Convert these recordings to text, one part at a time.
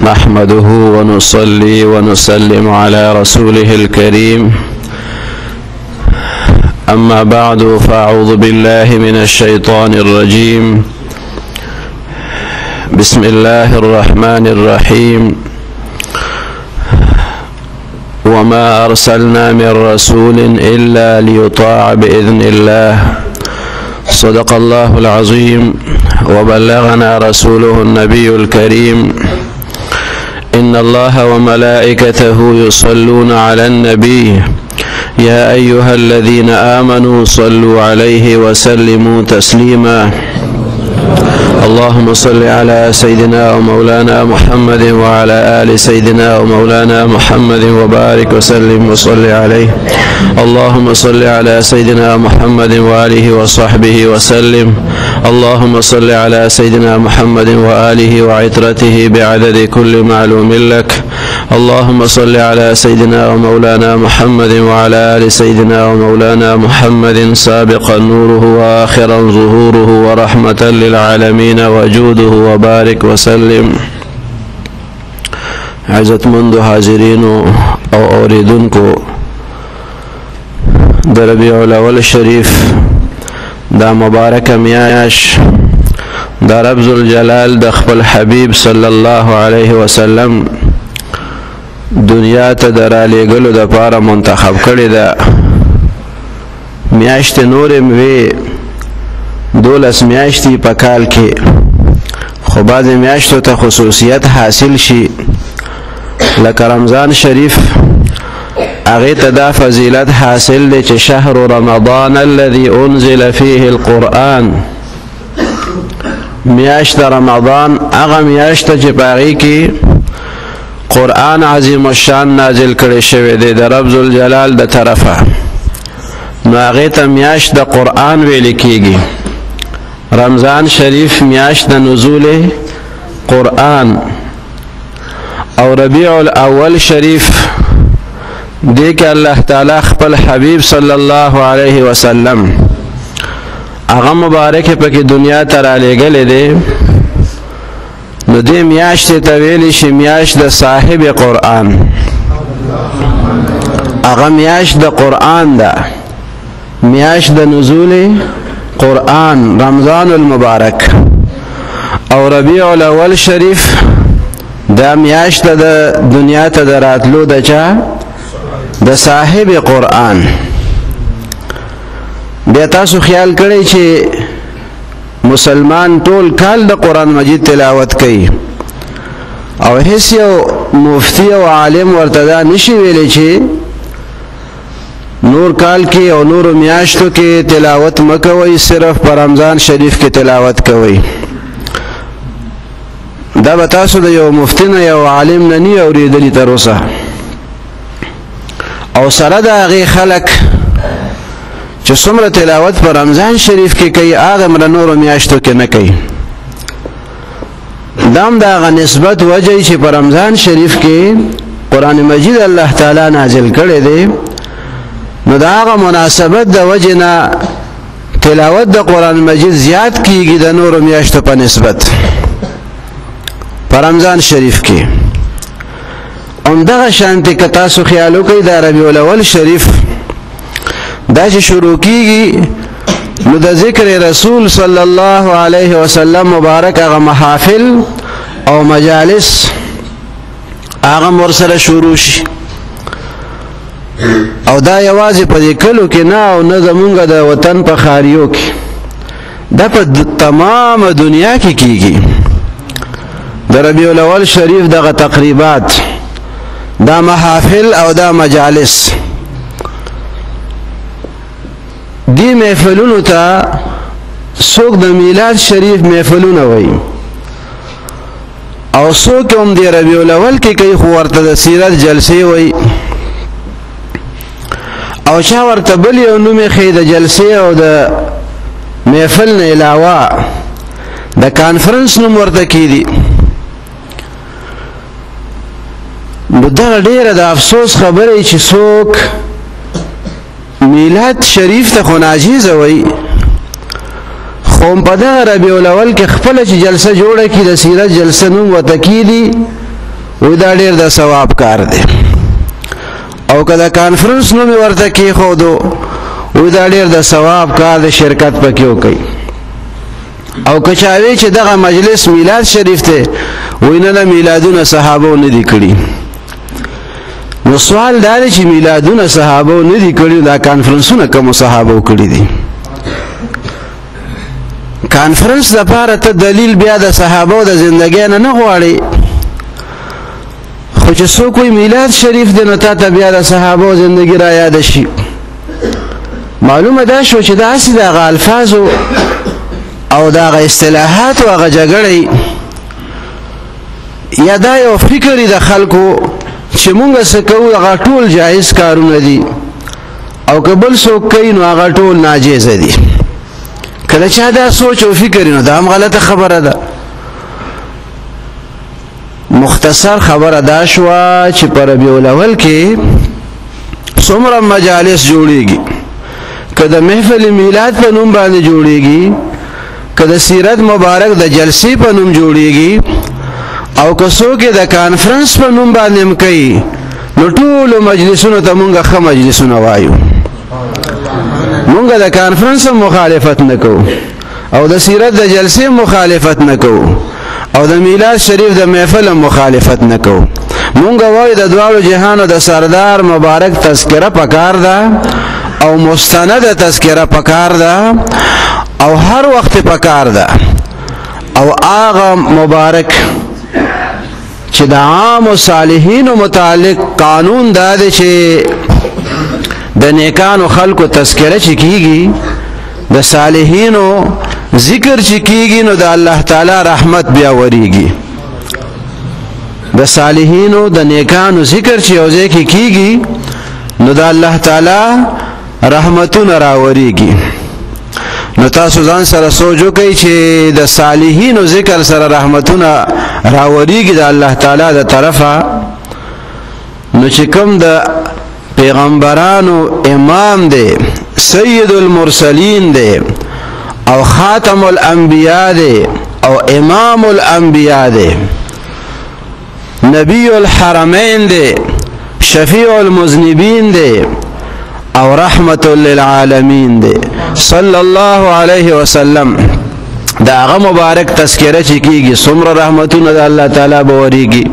نحمده ونصلي ونسلم على رسوله الكريم. أما بعد، فأعوذ بالله من الشيطان الرجيم. بسم الله الرحمن الرحيم. وما أرسلنا من رسول إلا ليطاع بإذن الله. صدق الله العظيم وبلغنا رسوله النبي الكريم. إن الله وملائكته يصلون على النبي يا أيها الذين آمنوا صلوا عليه وسلموا تسليما. اللهم صل على سيدنا ومولانا محمد وعلى آل سيدنا ومولانا محمد وبارك وسلم وصل عليه. اللهم صل على سيدنا محمد وآله وصحبه وسلم. اللهم صل على سيدنا محمد وآله وعترته بعدد كل معلوم لك. اللهم صل على سيدنا ومولانا محمد وعلى آل سيدنا ومولانا محمد سابقا نوره وآخرا ظهوره ورحمة للعالمين وجوده وبارك وسلم. عزتمندو حاضرینو او اوریدونکو، د ربیع الاول شریف دا مبارک میاش د رب ذوالجلال د خپل حبیب صلی الله علیه وسلم دنیا ته د رالیږلو دپاره منتخب کړې ده. میاشتې نورې وې، 12 میاشتې په کال کې، خو بعضې میاشتو ته خصوصیت حاصل شي، لکه رمضان شریف هغې ته دا فضیلت حاصل دی چې شهر رمضان الذي انزل فيه القرآن، میاشت رمضان هغه میاشت چې په هغې کې قرآن عظیم الشان نازل کړی شوی دی د رب ذوالجلال د طرفه، نو هغې ته میاشت د قرآن ویل کیږي. رمضان شریف میاشت د نزول قرآن. او ربیع الاول شریف دې کې الله تعالی خپل حبیب صلی الله علیه وسلم هغه مبارک پکې دنیا ته رالیږلی دی، نو دې میاشتې ته ویلی شي میاشت د صاحب قرآن. هغه میاشت د قرآن ده، میاشت د نزول قرآن، رمضان المبارک. او ربیع الاول شریف دا میاشت د دنیا ته د راتلو د چا؟ د صاحب قرآن. بیا تاسو خیال کړئ چې مسلمان ټول کال د قرآن مجید تلاوت کوي، او هیڅ یو مفتی او عالم ورته دا نشي ویلی چې نور کال کې او نور میاشتو کې تلاوت مکوئ، صرف په رمضان شریف کې تلاوت کوئ. دا به تاسو د یو مفتی نه یو عالم نه نی اورېدلي تر اوسه. او سره د هغې خلک چې څومره تلاوت په رمضان شریف کې کوي، هغه مره نورو میاشتو کې نه کوي. دا هم د هغه نسبت وجه چې په رمضان شریف کې قرآن مجید الله تعالی نازل کړی دی، نو د هغه مناسبت د وجې نه تلاوت د قرآن مجید زیات کیږي د نورو میاشتو په نسبت په رمضان شریف کې. همدغه شانتې که تاسو خیال وکړئ، د ربیع الاول شریف دا چې شروع کیږي، نو د ذکر رسول صلی الله علیه وسلم مبارک هغه محافل او مجالس هغه ورسره شروع شي. او دا یوازې په دې کلو کې نه، او نه زمونږ د وطن په ښاریو کې، دا په تمامه دنیا کې کیږي. د ربیع الاول شریف دغه تقریبات، دا محافل او دا مجالس، دی محفلونو ته څوک د میلاد شریف محفلونه وایي، او څوک هم د ربیع الاول کې کوي، خو ورته د سیرت جلسې وایي، او چا ورته بل یو نوم ښیي د جلسې او د محفل نه علاوه د کانفرنس نوم ورته کیدی. نو دغه ډیره د افسوس خبره چې څوک میلاد شریف ته خو ناجیزه وایي، خو په دغه ربیع الاول کې خپله چې جلسه جوړه کړي، د سیرت جلسه نوم ورته کیدي، وای دا ډیر د ثواب کار دی. او که د کانفرنس نوم ورته کېښودو، وای دا ډیر د ثواب کار دی، شرکت پکې وکړي. او که چا وی چې دغه مجلس میلاد شریف دی، وای نه نه، میلادونه صحابو نه دي کړي. نو سوال دا دی چې میلادونه صحابو نه دي کړي، دا کانفرنسونه کوم صحابو کړي دي؟ کانفرنس د پاره ته دلیل بیا د صحابو د زندګۍ نه نه غواړي، خو چې څوک وایي میلاد شریف دی نو تا ته بیا د صحابو زندګي را یاده شي. معلومه دا شو چې دا هسې د هغه الفاظو او د هغه اصطلاحاتو هغه جګړې یا دا یو فکر د خلکو چې مونږ څه کوو هغه ټول جایز کارونه دي، او که بل څوک کوي نو هغه ټول ناجایز دي. کله چې دا سوچ او فکر نو دا هم غلطه خبره ده. مختصر خبره دا شوه چې په ربیع الاول کې څومره مجالس جوړیږي، که د محفل میلاد په نوم باندې جوړیږي، که د سیرت مبارک د جلسې په نوم جوړیږي، او که څوک د کانفرنس په نوم باندې هم کوي، نو ټولو مجلسونو ته مونږ ښه مجلسونه وایو. مونږ د کانفرنس مخالفت نه کوو، او د سیرت د جلسې مخالفت نه کوو، او د میلاد شریف د محفل مخالفت نه کوو. مونږ وایو د دواړو جهانو د سردار مبارک تذکره پکار ده، او مستند تذکره پکار ده، او هر وخت پکار ده. او هغه مبارک چې د عام صالحینو متعلق قانون دا دی چې د نیکانو خلکو تذکره چې کیږي، د صالحینو ذکر چې کیږي، نو د الله تعالی رحمت بیا وریږي. د صالحینو د نیکانو ذکر چې یو ځای کې کیږي، نو د الله تعالی رحمتونه راوریږي. نو تاسو ځان سره سوچ وکړئ چې د صالحینو ذکر سره رحمتونه راوریږي د الله تعالی د طرفه، نو چې کوم د پیغمبرانو امام دی، سید المرسلین دی، او خاتم الانبیاء دی، او امام الانبیاء دی، نبی الحرمین دی، شفیع المذنبین دی، او رحمت للعالمین دی، صلی الله علیه وسلم، دا هغه مبارک تذکره چې کیږي، څومره رحمتونه د الله تعالی به وریږي.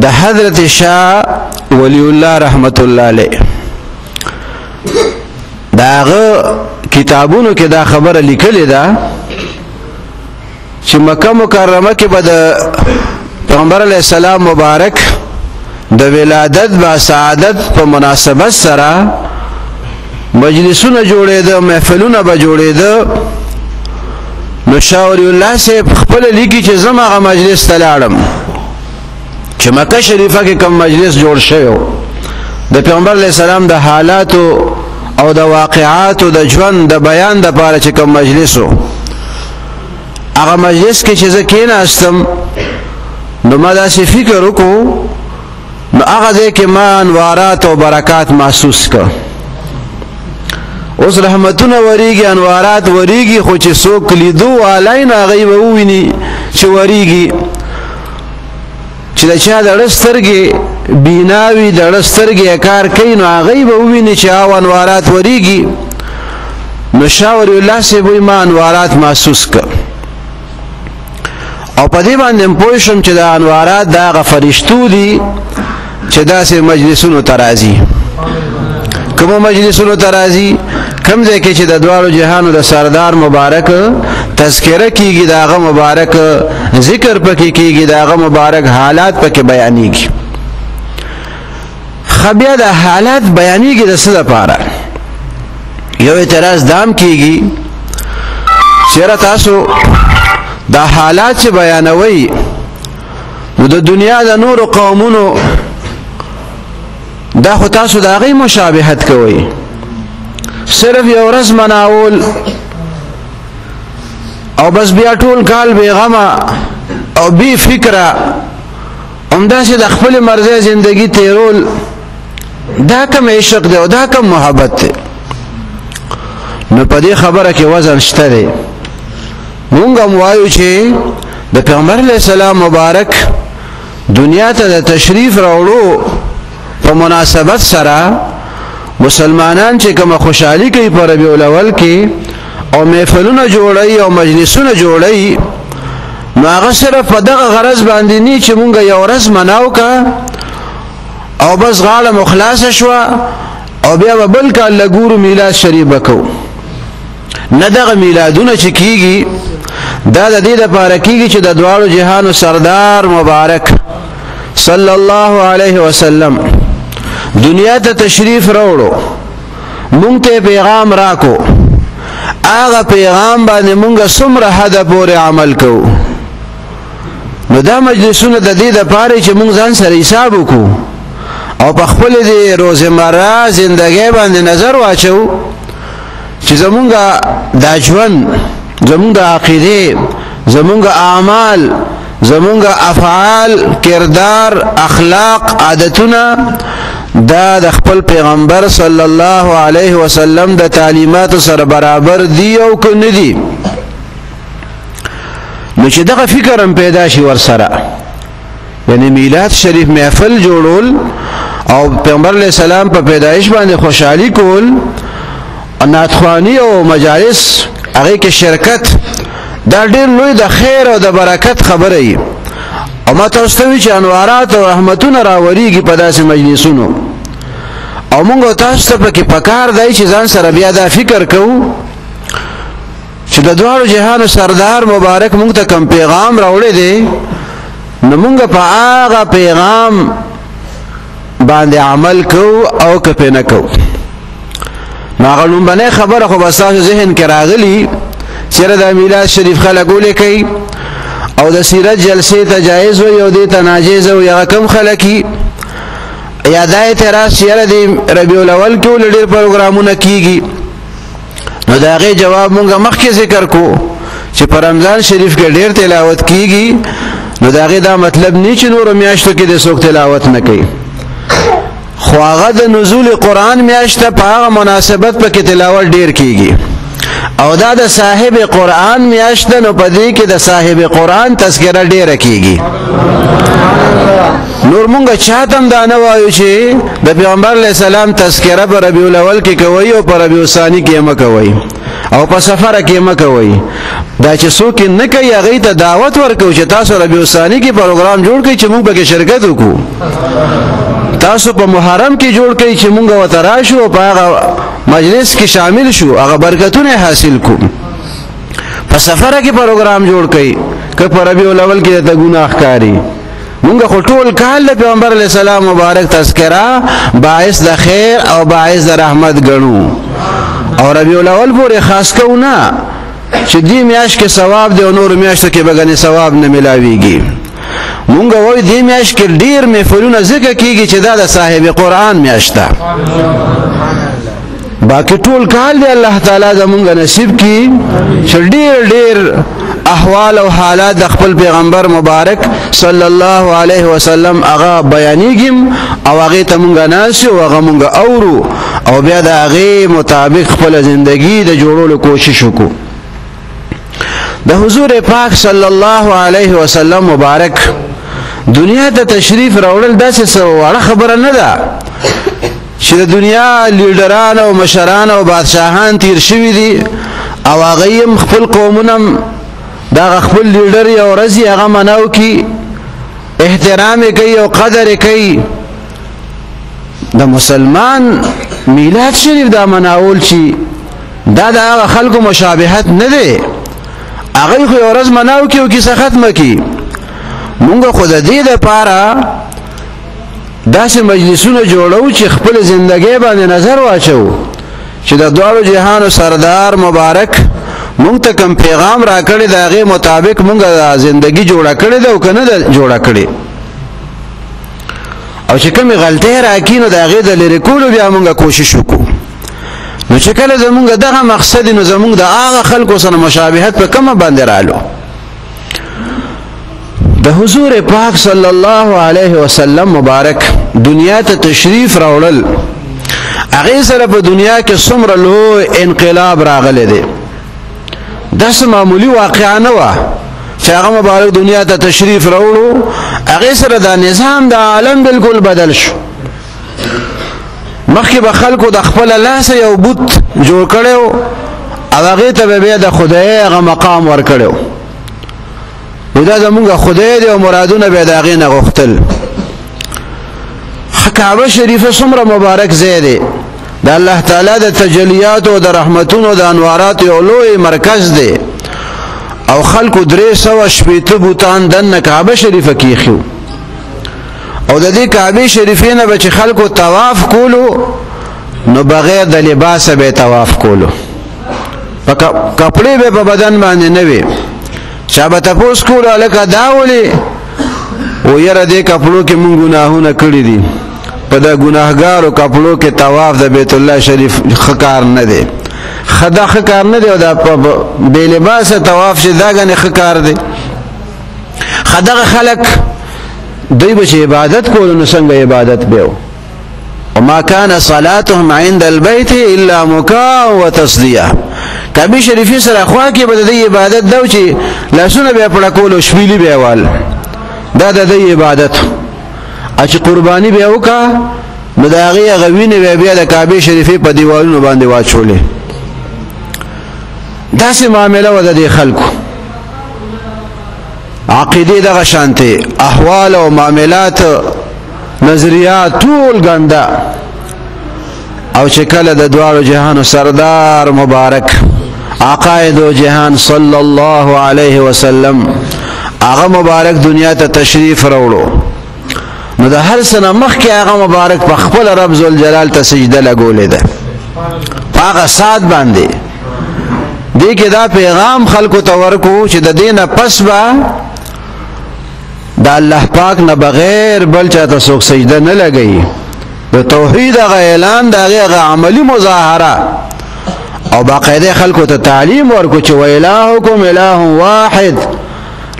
د حضرت شاه ولی الله رحمت الله علیه دا هغه کتابونو کې دا خبره لیکلې ده چې مکه مکرمه کې به د پیغمبر علیه السلام مبارک د ولادت با سعادت په مناسبت سره مجلسونه جوړېده، محفلونه به جوړېده. نو شاه ولی الله صاحب خپل لیکي چې زه هغه مجلس ته لاړم چې مکه شریفه کې کوم مجلس جوړ شوی د پیغمبر علیه السلام د حالاتو او د واقعاتو د ژوند د بیان د پاره چې کوم مجلس و، هغه مجلس کې چې زه کېناستم نو ما داسې فکر وکړو، نو هغه ځای کې ما انوارات او برکات محسوس کړ. اوس رحمتونه وریږي، انوارات وریږي، خو چې څوک لیدو والی نو هغوی به وویني چې وریږي. چې د چا د ړه سترګې بینا وي، د ړه سترګې کار کوي، نو هغوی به وویني چې هغه انوارات وریږي. نو شاه ولی الله صاحب وایي ما انوارات محسوس کړ، او په دې باندې هم پوه شوم چې دا انوارات د هغه فرشتو دي چې داسې مجلسونو ته راځي. کومو مجلسونو ته راځي؟ کوم ځای کې چې د دواړو جهانو د سردار مبارک تذکره کیږي، د هغه مبارک ذکر پکې کیږي، د هغه مبارک حالات پکې بیانیږي. ښه بیا د حالات بیانیږي د څه دپاره؟ یو اعتراض دام کیږي چیرې تاسو دا حالات چې بیانوي نو د دنیا د نورو قومونو دا خو تاسو د هغې مشابهت کوئ، صرف یو ورځ مناول او بس بیا ټول کال بېغمه او بې فکره همداسې د خپلې مرضۍ زندگی تیرول، دا کوم عشق دی او دا کوم محبت دی؟ نو په دې خبره کې وزن شته دی. مونږ هم وایو چې د پیغمبر علیه السلام مبارک دنیا ته د تشریف راوړو په مناسبت سره مسلمانان چې کومه خوشحالي کوي په ربیع الاول کې او محفلونه جوړوي او مجلسونه جوړوي، نو هغه صرف په دغه غرض باندې نه چې مونږ یو ورځ مناو کا او بس غاړه مو خلاصه شوه او بیا به بل کال لګورو میلاد شریف به کوو. نه، دغه میلادونه چې کیږي دا د دې لپاره کیږي چې د دواړو جهانو سردار مبارک صلی الله علیه وسلم دنیا ته تشریف راوړو، مونږ ته پیغام راکو، هغه پیغام باندې مونږ څومره حد پورې عمل کوو. نو دا مجلسونه د دې لپاره چې مونږ ځان سره حساب وکړو او په خپل دې روزمره زندګۍ باندې نظر واچو چې زمونږ د ژوند، زمونږ د عقیده، زمونږ اعمال، زمونږ افعال، کردار، اخلاق، عادتونه دا د خپل پیغمبر صلی الله علیه وسلم د تعلیماتو سره برابر دی او که نه دی. نو چې دغه فکر هم پیدا شي ورسره، یعنی میلاد شریف محفل جوړول او پیغمبر علیه السلام په پیدایش باندې خوشحالي کول، نعتخوانی او مجالس هغه کې شرکت، دا ډیر لوی د خیر او د برکت خبره ای. او ما تاسو ته وی چې انوارات او رحمتونه راوریږي په داسې مجلسونو، او موږ تاسو ته پکې پکار دی چې ځان سره بیا دا فکر کوو چې د دواړو جهانو سردار مبارک موږ ته کوم پیغام راوړی دی، نو موږ په هغه پیغام باندې عمل کوو او که پې نه کوو. نو هغه لومبنۍ خبره خو به ستاسو ذهن کې راغلي چېرې د میلاد شریف خلک ولیکئ او د سیرت جلسې ته جایز وي او دې ته ناجایز وي، هغه کم خلک یا دا اعتراض چې یاره د ربیع الاول کې ولې ډېر پروګرامونه کیږي. نو د هغې جواب مونږ مخکې ذکر کو چې په رمضان شریف کې ډېر تلاوت کیږي، نو د هغې دا مطلب نه چې نورو میاشتو کې د څوک تلاوت نه کوي، خو هغه د نزول قرآن میاشت په هغه مناسبت پکې تلاوت ډیر کیږي، او دا د صاحب قرآن میاشت، نو په دې کې د صاحب قرآن تذکره ډیره کیږي. نور مونږ چاته هم دا نه وایو چې د پیغمبر علیه السلام تذکره په ربیع الاول کې کوي او په ربیع الثاني کې مه کوئ او په سفر کې مه کوئ. دا چې څوک نه کوي هغې ته دعوت ورکوو چې تاسو ربیع الثاني کې پروګرام جوړ کړئ چې مونږ پکې شرکت وکړو، تاسو په محرم کې جوړ کړئ چې مونږ ورته راشو او په هغه مجلس کې شامل شو، هغه برکتونه حاصل کړو. په سفر کې پروګرام جوړ کړئ که په ربیع الاول کې د ګناه ښکاري. مونږ خو ټول کال د پیغمبر علیه السلام مبارک تذکره باعث د خیر او باعث د رحمت ګڼو، او ربیع الاول پورې خاص کوو نه چې دې میاشت کې ثواب دی او نورو میاشتو کې به ګنې ثواب نه ملاویږي. مونږ وایو دې میاشت کې ډیر محفلونه ځکه کیږي چې دا د صاحب قرآن میاشت ده. باقي ټول کال دی الله تعالی زمونږ نصیب کی چې ډیر ډیر احوال او حالات د خپل پیغمبر مبارک صلی الله علیه وسلم هغه بیانېږي او هغه ته مونږ ناس او هغه مونږ اورو او بیا د هغې مطابق خپل زندگی د جوړولو کوشش وکړو. د حضور پاک صلی الله علیه وسلم مبارک دنیا ته تشریف راوړل داسې څه وړه خبره نه ده چې د دنیا لیډران او مشران او بادشاهان تیر شوي دي او هغه هم خپل قومونه دا خپل لیډر یو ورځ هغه مناو کی احترام کوي او قدر کوي. د مسلمان میلاد شریف دا مناول چې دا د هغه خلکو مشابهت نه دی، هغه خو یو ورځ مناو کی او کیسه ختمه کی. مونږ خو د دې لپاره داسې مجلسونه جوړو چې خپل زندګۍ باندې نظر واچو چې د دواړو جهانو سردار مبارک مونږ ته کوم پیغام راکړی د هغې مطابق مونږ د زندګي جوړه کړې ده او که نه ده جوړه کړې، او چې کومې غلطۍ راکړي نو د هغې د لرې کولو بیا مونږ کوشش وکړو. نو چې کله زمونږ دغه مقصد، نو زمونږ د هغه خلکو سره مشابهت په کومه باندې رالو. د حضور پاک صلی الله علیه وسلم مبارک دنیا ته تشریف راوړل، هغې سره په دنیا کې څومره لوی انقلاب راغلی دی. داسې معمولي واقعه نه وه چې هغه مبارک دنیا ته تشریف راوړو، هغه سره دا نظام د عالم بالکل بدل شو. مخکې به خلکو د خپل لاس یو بت جوړ کړو او هغه ته به بیا د خدای هغه مقام ورکړو، دا زمونږ خدای دی او مرادونه به د هغې نه غوښتل. کعبه شریفه څومره مبارک ځای دی، د الله تعالی د تجلیاتو او د رحمتونو د انواراتو یو لوی مرکز دی، او خلکو 360 بوتان دننه کعبه شریفه کیښو، او د دې کعبې شریفې نه به چې خلکو طواف کولو نو بغیر د لباسه به طواف کولو، په کپړې به په بدن باندې نه وي. چا به تپوس کولو هلکه دا ولې؟ و یاره دې کپړو کې مونږ ګناهونه کړي دي، په دا ګناهګارو کپړو کې طواف د بیت الله شریف ښه کار نه دی، ښه دا ښه کار نه دی، او دا بې لباسه طواف چې دا ګنې ښه کار دی. ښه دغه خلک دوی به چې عبادت کولو نو څنګه عبادت به و؟ وما كان صلاتهم عند البيت الا مكاء وتصديه. کعبې شریفې سره خوا کې به د دوی عبادت دا و چې لاسونه به یې پړه کولو، شپېلي به یې وال، دا د دوی عبادت. او چې قرباني به یې وکړه نو د هغې هغه وینې به یې بیا د کعبې شریفې په دیوالونو باندې واچولې. داسې معامله وه د دې خلکو، عقیدې دغه شانتې، احوال او معاملات، نظریات ټول ګنده. او چې کله د دواړو جهانو سردار مبارک عقاید و جهان صلی الله علیه وسلم هغه مبارک دنیا ته تشریف راوړو، نو د هر څه نه مخکې هغه مبارک په خپل رب ذوالجلال ته سجده لګولې ده، په هغه ساعت باندې. دې کې دا پیغام خلکو ته ورکو چې د دې نه پس به د الله پاک نه بغیر بل چاته څوک سجده نه لګوي. د توحید هغه اعلان، د هغې هغه عملي مظاهره، او باقاعده خلکو ته تعلیم ورکو چې والهکم اله واحد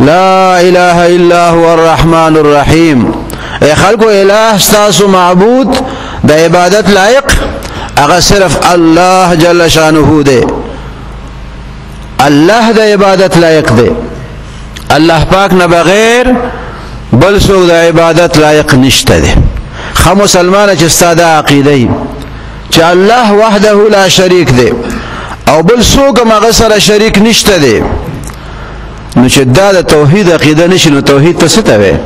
لا اله الا هو الرحمن الرحیم. ای خلکو، اله ستاسو معبود د عبادت لایق هغه صرف الله جل شانه دی، الله د عبادت لایق دی، الله پاک نه بغیر بل څوک د عبادت لایق نشته دی. ښه مسلمانه چې ستا دا عقیده چې الله وحده لا شریک دی او بل څوک هم هغه سره شریک نشته دی، نو چې دا د توحید عقیده نشي نو توحید ته څه ته وایي؟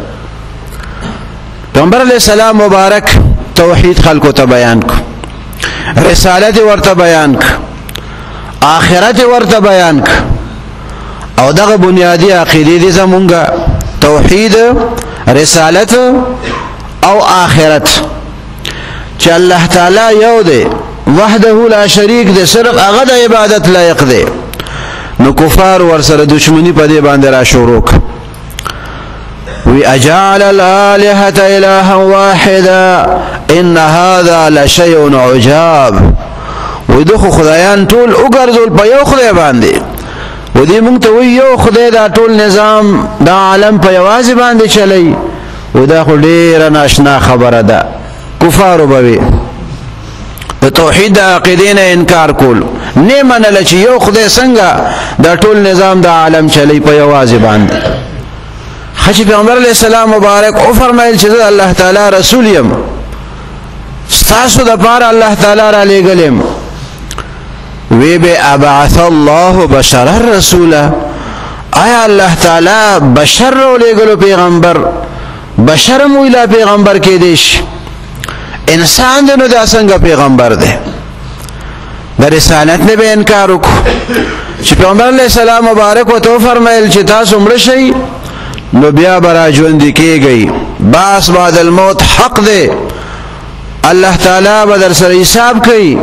پیغمبر علیه السلام مبارک توحید خلکو ته بیان کړ، رسالت ورته بیان کړ، آخرت ورته بیان کړ، او دغه بنیادی عقیدې دي زمونږ توحید، رسالت او آخرت، چې الله تعالی یو دی، وحده لا شریک دی، صرف هغه د عبادت لایق دی. نو کفار ورسره دشمنی په دې باندې را شروع کړه، وی اجعل الالهة الها واحدا ان هذا لشيء عجاب. وی دغه خدایان ټول وګرځول په یو خدای باندې، و دې مونږ ته وی یو خدای دا ټول نظام دا عالم په یوازې باندې چلی، و دا خو ډیره ناشنا خبره ده. کفارو به وي د توحید د عقیدې نه انکار کول، نه منله چې یو خدای څنګه دا ټول نظام د عالم چلی په یوازې باندې. خو پیغمبر علیه السلام مبارک او فرمایل چې زه الله تعالی رسول یم، ستاسو د پاره الله تعالی را لېږلم. وی به ابعث الله بشرا رسولا، آیا الله تعالی بشر را لېږلو پیغمبر؟ بشر مو اله پیغمبر کېدی شي؟ انسان دی نو دا څنګه پیغمبر دی؟ د رسالت نه به انکار وکړو. چې پیغمبر علیه السلام مبارک ورته وفرمیل چې تاسو مړه شئ نو بیا به را ژوندي کېږئ، باس بعد الموت حق دی، الله تعالی به در سره حساب کوي،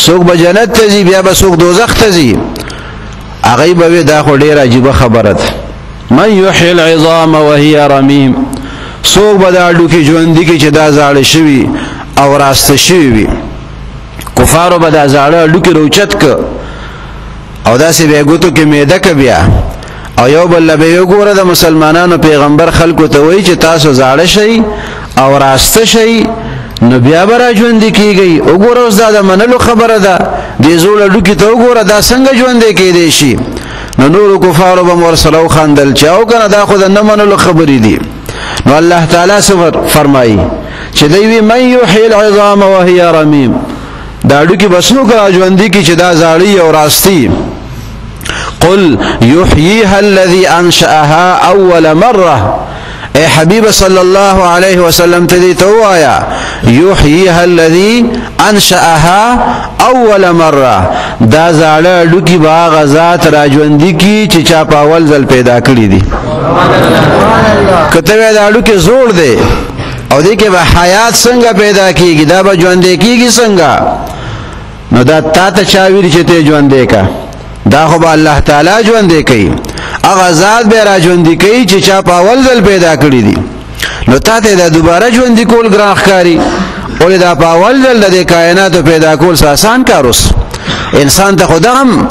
څوک به جنت ته ځي بیا به څوک دوزخ ته ځي. هغوی به وي دا خو ډېره عجیبه خبره ده، من یحیی العظام وهي رمیم، څوک به دا هډوکي ژوندي کړي چې دا زاړه شوي او راسته شوي وي. کفارو به دا زاړه هډوکي راوچت که او داسې به یې ګوتو کې میده که بیا، او یو بل له به یې وګوره د مسلمانانو پیغمبر خلکو ته وایي چې تاسو زاړه شئ او راسته شئ نو بیا به را ژوندي کېږئ. وګوره اوس دا د منلو خبره ده، دې زوړ هډوکي ته وګوره دا څنګه ژوندی کېدی شي. نو نور کفارو به ورسره وخندل چې او کنه دا خو د نه منلو خبرې دي. نو الله تعالی څه فرمایي چې دی وی من یحیی العظام وهي رمیم، دا ډوکی بسنو کرا ژوندۍ کی چې دا زاړی او راستی. قل يحييها الذي انشأها اول مره، اے حبیب صلی الله علیه وسلم ته دی تو وایا يحييها الذي انشأها اول مره، دا زاړه ډوکی باغ ذات را ژوندۍ کی چې چا په اول ځل پیدا کړی دي. کته دا ډوکی زوړ دی او دې کې به حیات څنګه پیدا کیږي، دا به ژوندې کیږي څنګه؟ نو دا تا ته چا ویل چې ته ژوندې کا، دا خو به الله تعالی ژوندې کوي، هغه ذات به را ژوندې کوي چې چا په اول ځل پیدا کړی دي. نو تا ته دا دوباره ژوندې کول ګران ښکاري، ولې دا په اول ځل د کائناتو پیدا کول څه اسان کار اوس انسان ته خو دا هم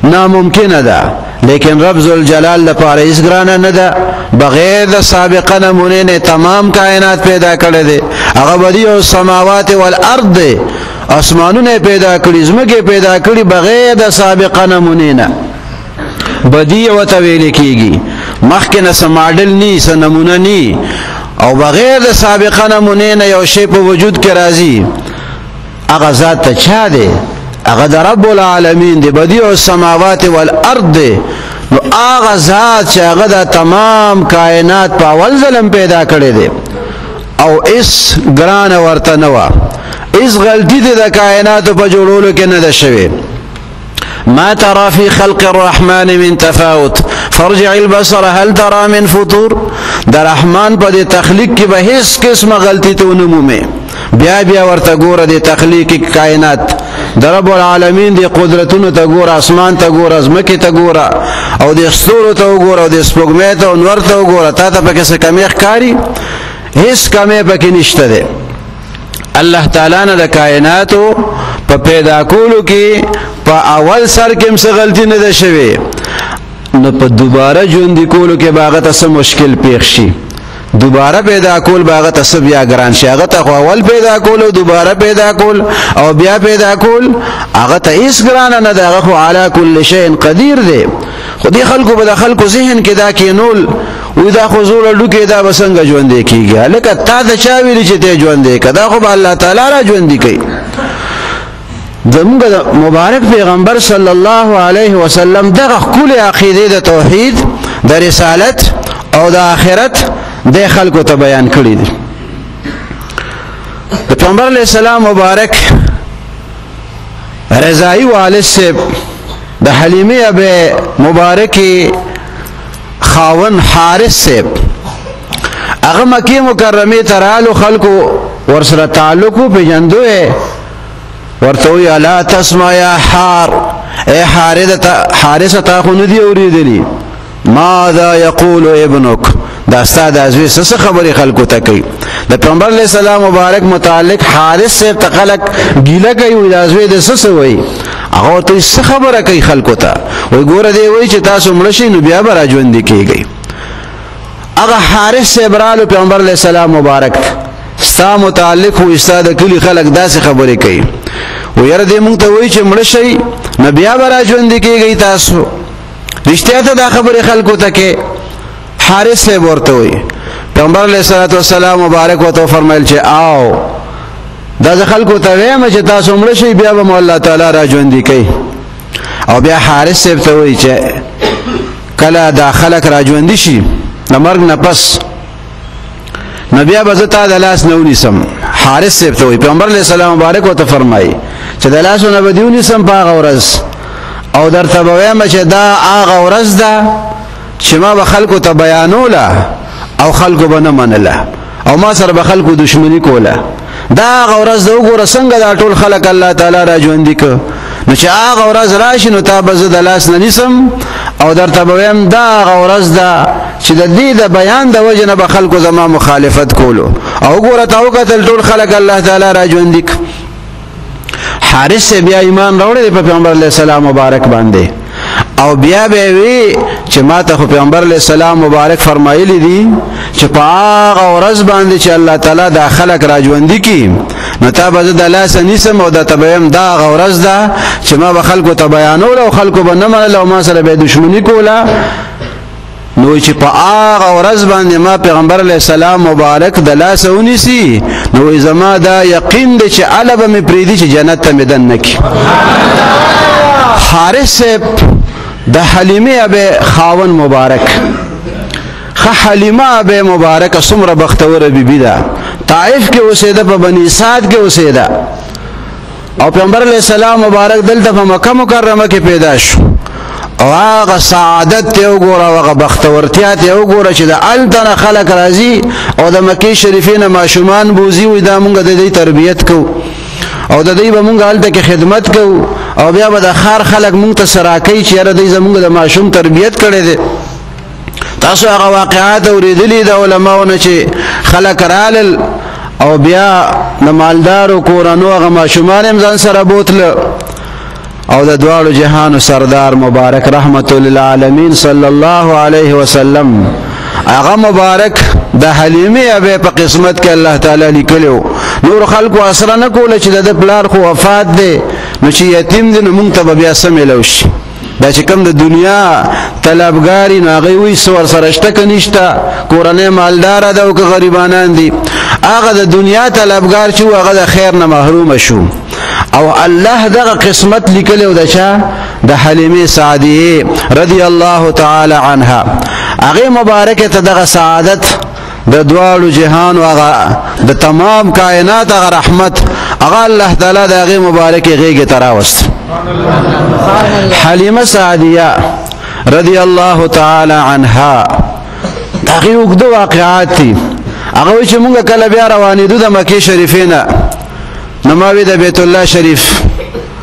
ناممکنه ده، لیکن رب ذوالجلال لپاره هیڅ ګرانه نه ده، بغیر د سابقه نمونې نه تمام کائنات پیدا کړی دی. هغه بدیع السماوات والارض دی، اسمانونه پیدا کړي، ځمکې پیدا کړي بغیر د سابقه نمونې نه. بدیع ورته ویل کېږي، مخکې نه څه ماډل نی، څه نمونه نی، او بغیر د سابقه نمونې نه یو شی په وجود کې راځي، هغه ذات ته چا دی؟ هغه د رب العالمین دی، بدیع السماوات والارض دی. نو هغه ذات چې هغه د تمام کائنات په اول ځل پیدا کړی دی او اس ګرانه ورته نه وه، اس غلطي د کائناتو په جوړولو کې نه ده شوې. ما ترى في خلق الرحمن من تفاوت فرجع البصر هل ترى من فطور. د رحمان په دې تخلیق کې به هیڅ قسمه غلطي ته ونه مومې. بیا بیا ورته ګوره د تخلیق کائنات، د رب العالمین د قدرتونو ته ګوره، اسمان ته ګوره، ځمکې ته ګوره، او د ستورو ته وګوره، او د سپوږمۍ ته او نور ته وګوره، تا ته پکې څه کمی ښکاري؟ هیڅ کمی پکې نشته دی. الله تعالی نه د کائناتو په پیدا کولو کې په اول سر کې هم څه غلطي نه ده شوې، نو په دوباره ژوندي کولو کې به هغه ته څه مشکل پېښ شي، دوباره پیدا کول به هغه ته څه بیا ګران شي. هغه ته خو اول پیدا کول او دوباره پیدا کول او بیا پیدا کول هغه ته هیڅ ګرانه نه ده، هغه خو علی کل شیء قدیر دی. خو دې خلکو به د خلکو ذهن کې دا کینول وی دا خو زوړ ډوکې دا به څنګه ژوندی کېږي؟ هلکه تا ته چا ویلي چې ته ژوندی که؟ دا خو به الله تعالی را ژوندی کوي. زموږ د مبارک پیغمبر صلی الله علیه وسلم دغه ښکلې عقیدې د توحید، د رسالت او د آخرت د خلکو ته بیان کړي دي. د پیغمبر علیه السلام مبارک رضاعي والد صاحب د حلیمې ابې مبارکې خاون حارث صاحب هغه مکې مکرمې ته رالو، خلکو ورسره تعلق وپېژندو یې، ورته وایي الا تسمع یا حار، ای حارثه تا خو نه دي اورېدلي، ماذا یقول ابنک، دا ستا د زوی څه څه خبرې خلکو ته کوي. د پیغمبر علیه السلام مبارک متعلق حارث صاحب ته خلک ګیله کوي، وایي دا زوی د څه څه وایي؟ هغه ورته څه خبره کوي خلکو ته؟ وایي ګوره دی وایي چې تاسو مړه شئ نو بیا به را ژوندي کېږئ. هغه حارث صاحب رالو پیغمبر علیه السلام مبارک ته، ستا متعلق خو ستا د کلي خلک داسې خبرې کوي، وایي یاره دی موږ ته وایي چې مړه شئ نو بیا به را ژوندي کېږئ تاسو، رښتیا ته دا خبرې خلکو ته کې؟ حارث صاحب ورته وایي. پیغمبر علیه الصلاة والسلام مبارک ورته وفرمایل چې آو دا زه خلکو ته وایم چې تاسو مړه شئ بیا به مو الله تعالی را ژوندي کوي. او بیا حارث صاحب ته وایي چې کله دا خلک را ژوندي شي د مرګ نه پس نو بیا به زه تا د لاس نه ونیسم. حارث صاحب ته وایي پیغمبر علیه السلام مبارک ورته فرمایي چې د لاسو نه به دې ونیسم په هغه ورځ، او درته به وایم چې دا هغه ورځ ده چې ما به خلکو ته بیانوله او خلکو به نه منله او ما سره به خلکو دښمني کوله، دا هغه ورځ ده وګوره څنګه دا ټول خلک الله تعالی را ژوندي کړ. نو چې هغه ورځ راشي نو تا به زه د لاس نه نیسم او درته به وایم دا هغه ورځ ده چې د دې د بیان د وجې نه به خلکو زما مخالفت کولو، او وګوره تا وکتل ټول خلک الله تعالی را ژوندي کړ. حارث بیا ایمان راوړی په پیغمبر علیه السلام مبارک باندې، او بیا به وی چې ما ته خو پیغمبر علیه السلام مبارک فرمایلی دي چې په هغه ورځ باندې چې الله تعالی دا خلق راژوندي کړي نو تا به زه د لاسه نیسم او دا ته به یم دا هغه ورځ ده چې ما به خلکو ته بیانوله او خلکو به نه منله او ما سره به یې دښمني کوله. نو چې په هغه ورځ باندې ما پیغمبر علیه السلام مبارک د لاسه ونیسي نو زما دا یقین دی چې اله به مې پرېږدي چې جنت ته مې دننه کړي. حارث صاحب د حلیمې ابې خاون مبارک، ښه حلیمه ابې مبارکه څومره بختوره بیبي ده، طائف کې اوسېده، په بني سعد کې اوسېده، او پیغمبر علیه السلام مبارک دلته په مکه مکرمه کې پیدا شو. او هغه سعادت ته وګوره او هغه بختورتیا ته وګوره چې د هلته نه خلک راځي او د مکې شریفې نه ماشومان بوځي، وایي دا مونږ د دې تربیت کوو او د دې به مونږ هلته کې خدمت کوو، او بیا به د ښار خلک مونږ ته سره کوي چې یاره دوی زمونږ د ماشوم تربیت کړی دی. تاسو هغه واقعات اورېدلي د علماو نه چې خلک رالل او بیا د مالدارو کورنو هغه ماشومان هم ځان سره بوتله، او د دواړو جهانو سردار مبارک رحمت للعالمین صلی الله علیه وسلم هغه مبارک د حلیمې ابې په قسمت کې الله تعالی لیکلی. نور خلکو اسره نه کوله چې د ده پلار خو وفات دی، نو چې یتیم دی نو مونږ ته به بیا څه میلو شي؟ دا چې کوم د دنیا طلبګاري نو هغوی وایي څه ورسره شته که نشته، کورنۍ مالداره ده او که غریبانان دي. هغه د دنیا طلبګار چې هغه د خیر نه محروم شو، او الله دغه قسمت لیکلی د چا؟ د حلیمې سعدیې رضی الله تعالی عنها. هغې مبارکې ته دغه سعادت د دواړو جهان هغه د تمام کائنات هغه رحمت هغه الله تعالی د هغې مبارکې غېږې ته راوست. حلیمه سعدیه رضی الله تعالی عنها د هغې اوږده واقعات دي. هغه وایي چې مونږ کله بیا روانېدو د مکې شریفې نه، نو ما وی د بیت الله شریف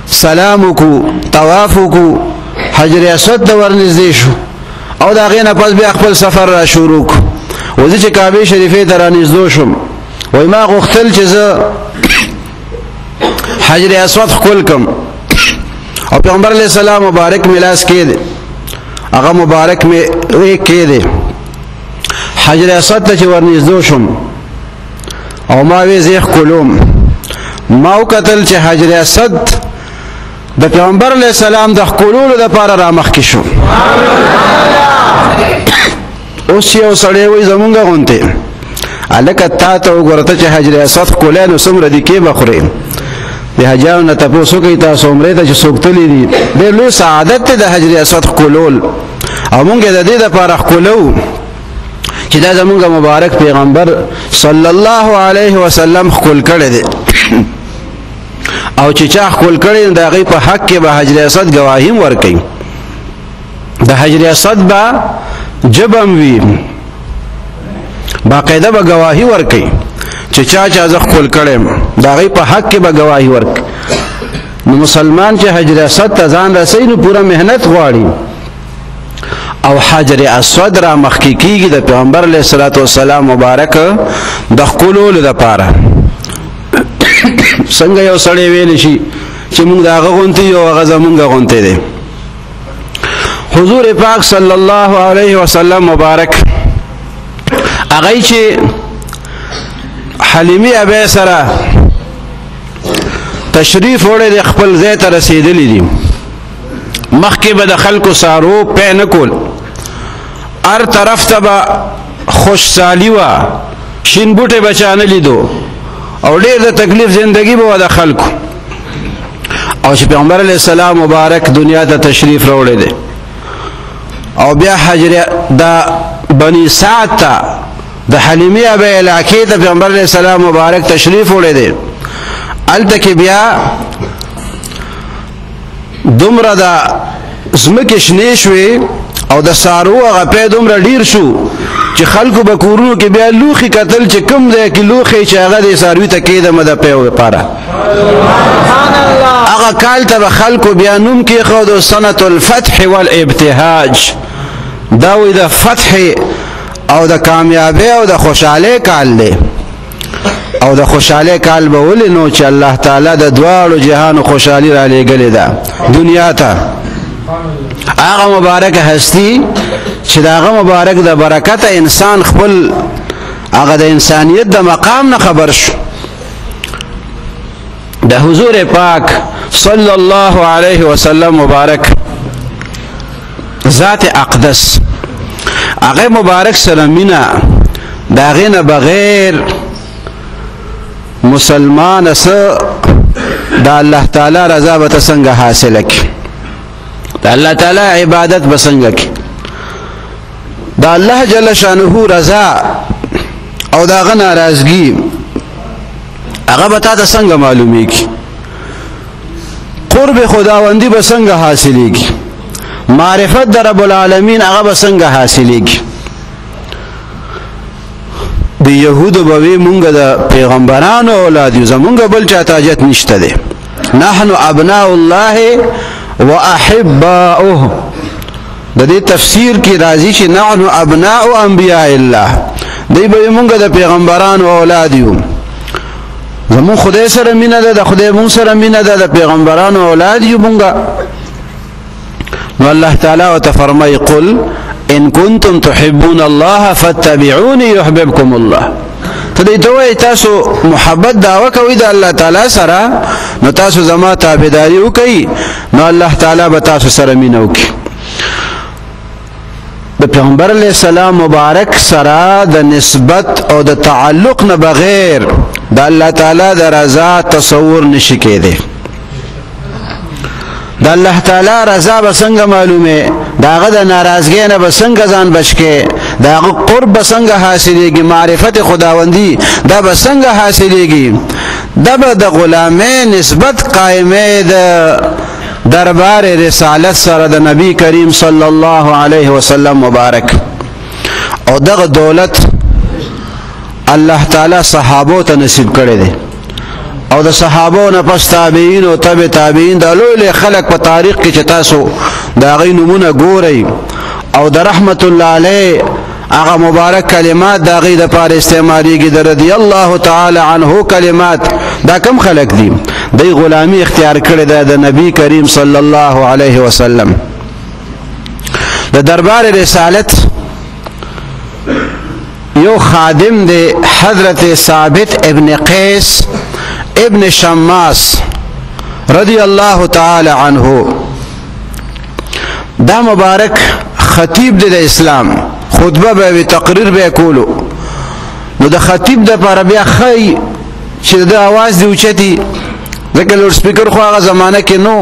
سلام وکړو، طواف وکړو، حجر اسود ته ورنږدې شو، او د هغې نه پس بیا خپل سفر را شروع کړو. و زه چې کعبې شریفې ته رانږدو شوم، وایي ما غوښتل چې زه حجر اسود ښکل کړم، او پیغمبر علیه السلام مبارک مې لاس کې دی، هغه مبارک مې غېږ کې دی. حجر اسود ته چې ورنږدو شوم او ما وی زه ښکلوم، ما وکتل چې حجر اسود د پیغمبر علیه السلام د ښکلولو دپاره رامخکې شو. اوس یو سړی وایي زمونږ غونتې هلکه تا ته وګوره، ته چې حجر اسود ښکلی نو څومره دي کې به خورې. د حجانو نه تپوس وکړئ تاسو عمرې ته چې څوک تللي دي، ډېر لوی سعادت دی د حجر اسود ښکلول، او مونږ یې د دې دپاره ښکلوو چې دا زمونږ مبارک پیغمبر صلی الله علیه وسلم ښکل کړی دی، او چې چا ښکل کړی د هغې په حق کې به حجر اسود ګواهي هم ورکوي. د حجر اسود به ژبه هم وي، باقاعده به ګواهي ورکوي چې چا چا زه ښکل کړی یم، د هغې په حق کې به ګواهي ورکوي. نو مسلمان چې حجر اسود ته ځان رسوي نو پوره محنت غواړي، او حجر اسود را مخکې کېږي د پیغمبر علیه الصلاة والسلام مبارک د ښکلولو دپاره. څنګه یو سړی ویلی شي چې موږ د هغه غونتی یو، هغه زموږ غونتی دی؟ حضور پاک صلی الله علیه وسلم مبارک هغه چې حلیمې ابې سره تشریف وړی دی، خپل ځای ته رسېدلی دي. مخکې به د خلکو سارو پی نه کول، هر طرف ته به خوشحالي وه، شین بوټی به چا نه لیدو، او ډېر د تکلیف زندگی به وه د خلکو. او چې پیغمبر علیه السلام مبارک دنیا ته تشریف راوړی دی، او بیا حجر د بني سعد ته د حلیمې ابې علاقې ته پیغمبر علیه السلام مبارک تشریف وړی دی، هلته کې بیا دومره د ځمکې شنې شوې او د سارو هغه پی دومره ډیر شو چې خلکو به کورونو کې بیا لوښي کتل چې کوم ځای کې لوښی چې هغه دې څاروي ته کېدمه د پیو لپاره. هغه کال ته به خلکو بیا نوم کېښود سنة الفتح والابتهاج. دا وایي د فتح او د کامیابۍ او د خوشحالۍ کال دی. او د خوشحالۍ کال به ولې نو چې الله تعالی د دواړو جهانو خوشحالي را لېږلې ده دنیا ته. هغه مبارک هستی چې د هغه مبارک د برکته انسان خپل هغه د انسانیت د مقام نه خبر شو. د حضور پاک صلی الله علیه وسلم مبارک ذات اقدس هغه مبارک سره مینه د هغې نه بغیر مسلمان سره د الله تعالی رضا به څنګه حاصله کړي، د الله تعالی عبادت به څنګه کړي، د الله جل شانه رضا او د هغه ناراضګي هغه به تا ته څنګه معلومیږي، قرب خداوندی به څنګه حاصلېږي، معرفت د رب العالمین هغه به څنګه حاصلېږي. د یهودو به وي مونږ د پیغمبرانو اولاد یو، زمونږ بل چا ته حاجت نشته دی، نحن ابناء الله واحباؤه. د دې تفسیر کې راځي چې نحن ابناء انبیاء الله، دی به مونږ د پیغمبرانو اولاد یو، زمون خدای سره مینه ده، د خدای مونږ سره مینه ده، د پیغمبرانو اولاد یو مونږ. نو الله تعالی وتفرمای قل ان کنتم تحبون الله فاتبعوني يحببكم الله. ته دې ته وایي تاسو محبت دعوه کوئ د الله تعالی سره، نو تاسو زما تابعداري وکئ، نو الله تعالی به تاسو سره مینه وکړي. د پیغمبر علیه السلام مبارک سره د نسبت او د تعلق نه بغیر د الله تعالی د رضا تصور نشي کېدی. د الله تعالی رضا به څنګه معلومه، د هغه د ناراضګۍ نه به څنګه ځان بچ کې، د هغه قرب به څنګه حاصلېږي، معرفت خداوندي دا به څنګه حاصلېږي، دا به د غلامۍ نسبت قایمه د دربار رسالت سره د نبی کریم صلی الله علیه وسلم مبارک. او دغه دولت الله تعالی صحابو ته نصیب کړی دی، او د صحابو نه پس تابعین او تبع تابعین د لوی لوی خلک په تاریخ کې چې تاسو د هغې نومونه ګورئ، او د رحمت الله علیه هغه مبارک کلمات د هغې دپاره استعمالیږي، د رضی الله تعالی عنه کلمات، دا کم خلک دي؟ دی غلامی اختیار کړې ده د نبی کریم صلی الله علیه وسلم. د دربار رسالت یو خادم دی حضرت ثابت ابن قیس ابن شماس رضی الله تعالی عنه. دا مبارک خطیب دی د اسلام، خطبه به وي، تقریر به کولو. نو د خطیب د پاره بیا ښایي چې د اواز دی اوچتي، ځکه لوډ سپیکر خو هغه زمانه کې نو،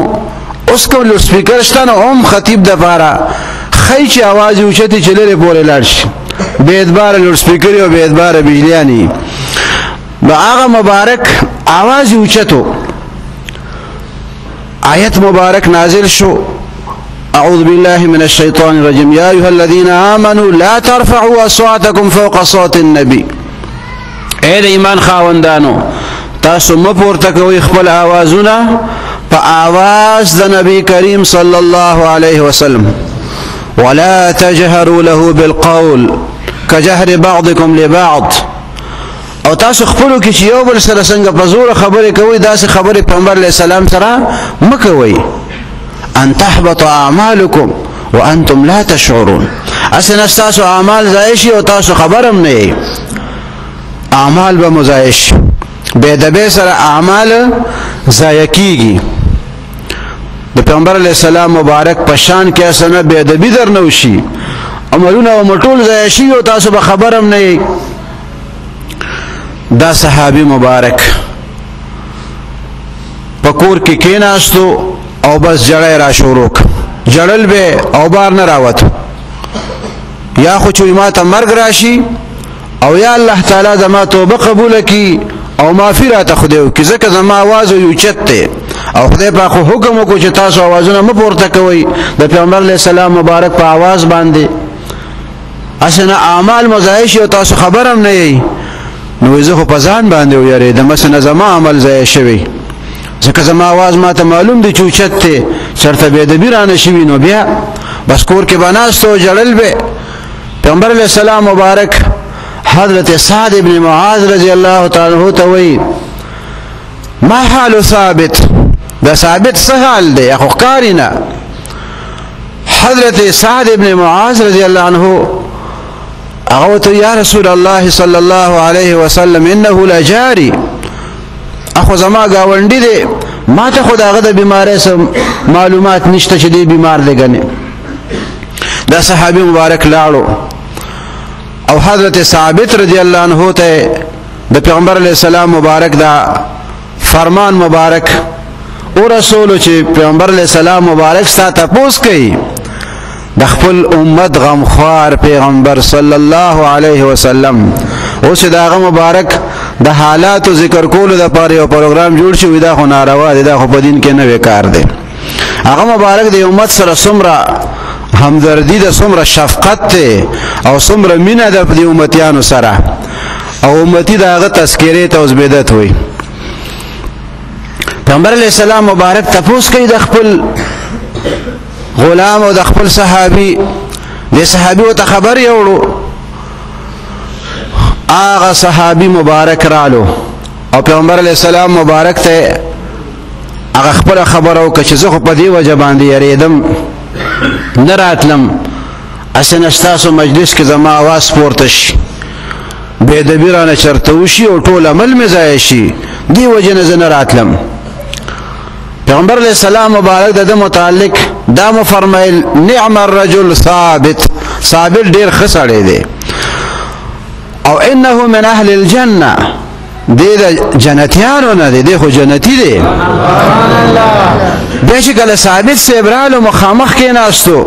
اوس کوم لوډ سپیکر شته، نو هم خطیب د پاره ښایي چې اواز یې اوچتي چې لرې پورې لاړ شي، بې اعتباره لوډ سپیکر او بې اعتباره بجلیانې. نو هغه مبارک اواز یې اوچتو، آیت مبارک نازل شو، أعوذ بالله من الشيطان الرجيم يا أيها الذين آمنوا لا ترفعوا أصواتكم فوق صوت النبي. اے د ایمان خاوندانو، تاسو مه پورته کوئ خپل آوازونه په آواز د نبی کریم صلی الله علیه وسلم، ولا تجهروا له بالقول كجهر بعضكم لبعض. او تاسو خپلو کې چې یو بل سره څنګه په زوره خبرې کوئ، داسې خبرې پیغمبر علیه السلام سره مه کوئ، ان تحبط اعمالكم وانتم لا تشعرون. اسنه تاسو اعمال ضایع شي او تاسو خبرم نه یئ، اعمال به مو ضایع شي، بې ادبۍ سره اعمال ضایع کیږي. د پیغمبر علیه السلام مبارک په شان کې اسنه بې ادبي درنه وشي، عملونه مو ټول ضایع شي او تاسو به خبرم نه یئ. دا صحابي مبارک په کور کې کېناستو او بس جړی را شروع کړ، جړل به او بار نه راوت، یا خو چې ما ته مرګ راشي او یا الله تعالی زما توبه قبوله کړي او معافي راته خدای وکړي، ځکه زما اواز یو چت دی او خدای پاک خو حکم وکړو چې تاسو اوازونه مه پورته کوئ د پیغمبر علیه السلام مبارک په اواز باندې، هسې نه اعمال مو ضایع شي او تاسو خبر هم نه یئ. نو زه خو په ځان باندې ویرېدم، هسې نه زما عمل ضایع شوی، ځکه زما اواز ما ته معلوم دی چې اوچت دی، چېرته بې ادبي رانه شوي. نو بیا بس کور کې به ناست او ژړل به. پیغمبر علیه السلام مبارک حضرت سعد ابن معاذ رضی الله تعالی عنہ ته وایي ما حال ثابت، دا ثابت څه حال دی؟ خو ښکاري نه. حضرت سعد ابن معاذ رضی الله عنه هغه ته یا رسول الله صلی الله علیه وسلم انه لجاری، اخو زما گاونډي دی، ما ته خو د هغه د بیمارۍ څه معلومات نشته چې دی بیمار دی کنه. دا صحابي مبارک لاړو او حضرت ثابت رضی الله عنه ته د پیغمبر علیه السلام مبارک دا فرمان مبارک او رسول چې پیغمبر علیه السلام مبارک ستا تپوس کوي د خپل امت غمخوار پیغمبر صلی الله علیه وسلم. اوس داغه مبارک د حالاتو ذکر کولو د پاره یو پروګرام جوړ شوی، دا خو ناروا دی، دا خو په دین کې نه وکار دی. هغه مبارک د امت سره څومره همدردی ده، څومره شفقت ده او څومره مینه ده په دې امتیانو سره، او امتی د هغه تذکرې ته اوس بدعت وي. پیغمبر علیه السلام مبارک تپوس کوي د خپل غلام او د خپل صحابي، د صحابي ورته خبر یوړو. هغه صحابي مبارک رالو او پیغمبر علیه السلام مبارک ته هغه خپله خبره وکړه چې زه خو په دې وجه باندې یریدم نه راتلم، هسې نه ستاسو مجلس کې زما اواز پورته شي، بې ادبي رانه چېرته وشي او ټول عمل مې ضایع شي، دې وجې نه زه نه راتلم. پیغمبر علیه السلام مبارک د ده متعلق دا مو فرمایل نعم الرجل ثابت، ثابت ډېر ښه سړی دی، او انه من اهل الجنه، دی د جنتیانو نه دی، دی خو جنتی دی. بیا چې کله ثابت صاحب رالو مخامخ کېناستو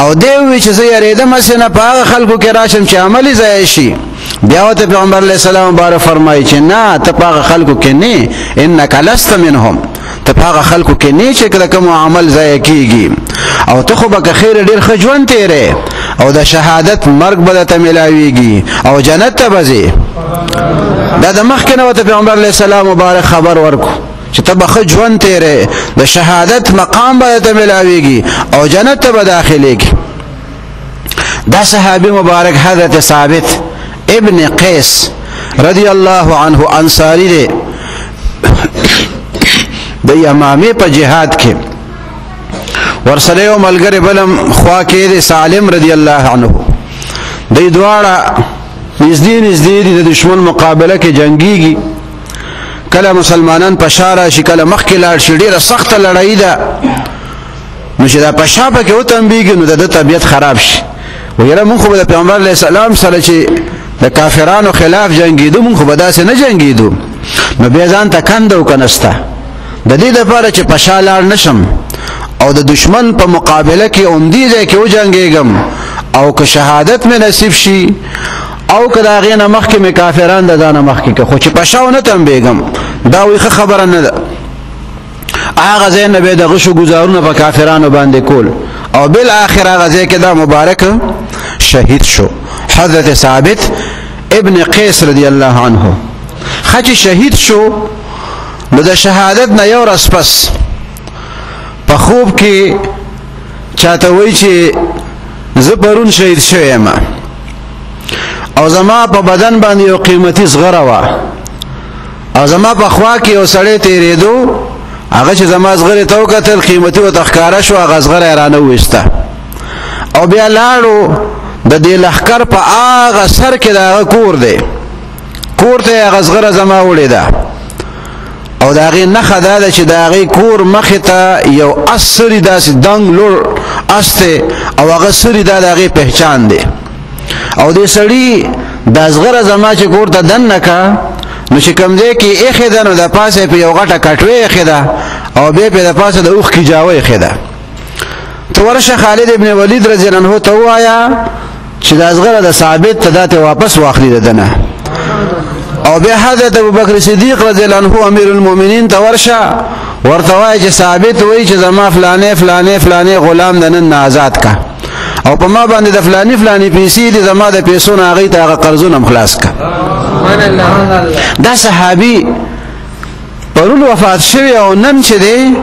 او دی وویل چې زه یېرېدم هسې نه په هغه خلکو کې راشم چې عمل یې ضایع شي. بیا ورته پیغمبر علیه السلام مبارک فرمایي چې نه، ته په هغه خلکو کې نه، انک لست منهم، ته په هغه خلکو کې نه چې کله کوم عمل ضایع کېږي، او ته خو به که خیر ډېر ښه ژوند تېرې او د شهادت مرګ به درته میلاویږي او جنت ته به ځې. دا د مخکې نه ورته پیغمبر علیه السلام مبارک خبر ورکو چې ته به ښه ژوند تېرې، د شهادت مقام به درته میلاویږي او جنت ته به داخلېږي. دا صحابي مبارک حضرت ثابت ابن قیس رضی الله عنه انصاری دی، د یمامې په جهاد کې ورسره یو ملګری بلم خوا کې دی سالم رضی الله عنه، دی دواړه نږدې نږدې دي، د دشمن مقابله کې جنگیږي. کله مسلمانان په شا راشي، کله مخکې لاړ شي، ډېره سخته لړایي ده. نو چې دا په شا پکې وتنبېږي نو د ده طبیعت خراب شي. ویره مونږ خو به د پیغمبر علیه السلام سره چې د کافرانو خلاف جنګېدو، مونږ خو به داسې نه جنګېدو. نو بیا ځان ته کنده وکنسته د دې دپاره چې په شا لاړ نه شم او د دشمن په مقابله کې عمدې ځای کې وجنګېږم، او که شهادت مې نصیب شي او که د هغې نه مخکې مې کافران د ځانه مخکې که، خو چې په شا ونه تنبېږم، دا وایي ښه خبره نه ده. هغه ځای نه به د غشو ګزارونه په کافرانو باندې کول، او بالآخر هغه ځای کې دا مبارک شهید شو حضرت ثابت ابن قیس رضی الله عنه. ښه چې شهید شو نو د شهادت نه یو ورځ پس په خوب کې چاته وایي چې زه پرون شهید شوی یم او زما په بدن باندې یو قیمتي زغره وه، او زما په خوا کې یو سړی تېرېدو، هغه چې زما زغرې ته وکتل قیمتي ورته ښکاره شو، هغه زغره یې رانه وویسته او بیا لاړو د دې لښکر په هغه سر کې د هغه کور دی، کور ته یې هغه زغره زما وړې ده، او د هغې نښه دا ده چې د هغې کور مخې ته یو اس سري داسې دنګ لوړ اس دی، او هغه سري دا د هغې پهچان دی. او دې سړي دا زغره زما چې کور ته دننه که، نو چې کوم ځای کې ایښې ده نو د پاسه یې په یو غټه کټوۍ ایښې ده او بیا پې د پاسه د اوښ کیجاوه ایښې ده. ته ورشه خالد ابن ولید رضی الله عنه ته ووایه چې دا زغره د ثابت ته دا ته واپس واخلي د ده نه. او بیا حضرت ابوبکر صدیق رضی الله عنه امیر المؤمنین ته ورشه ورته وایه چې ثابت وایي چې زما فلانې فلانې فلانې غلام د نن نه آزاد که، او په ما باندې د فلاني فلاني پیسې دي، زما د پیسو نه هغې ته هغه قرضونه هم خلاص که. دا صحابي پرون وفات شوی او نن چې دی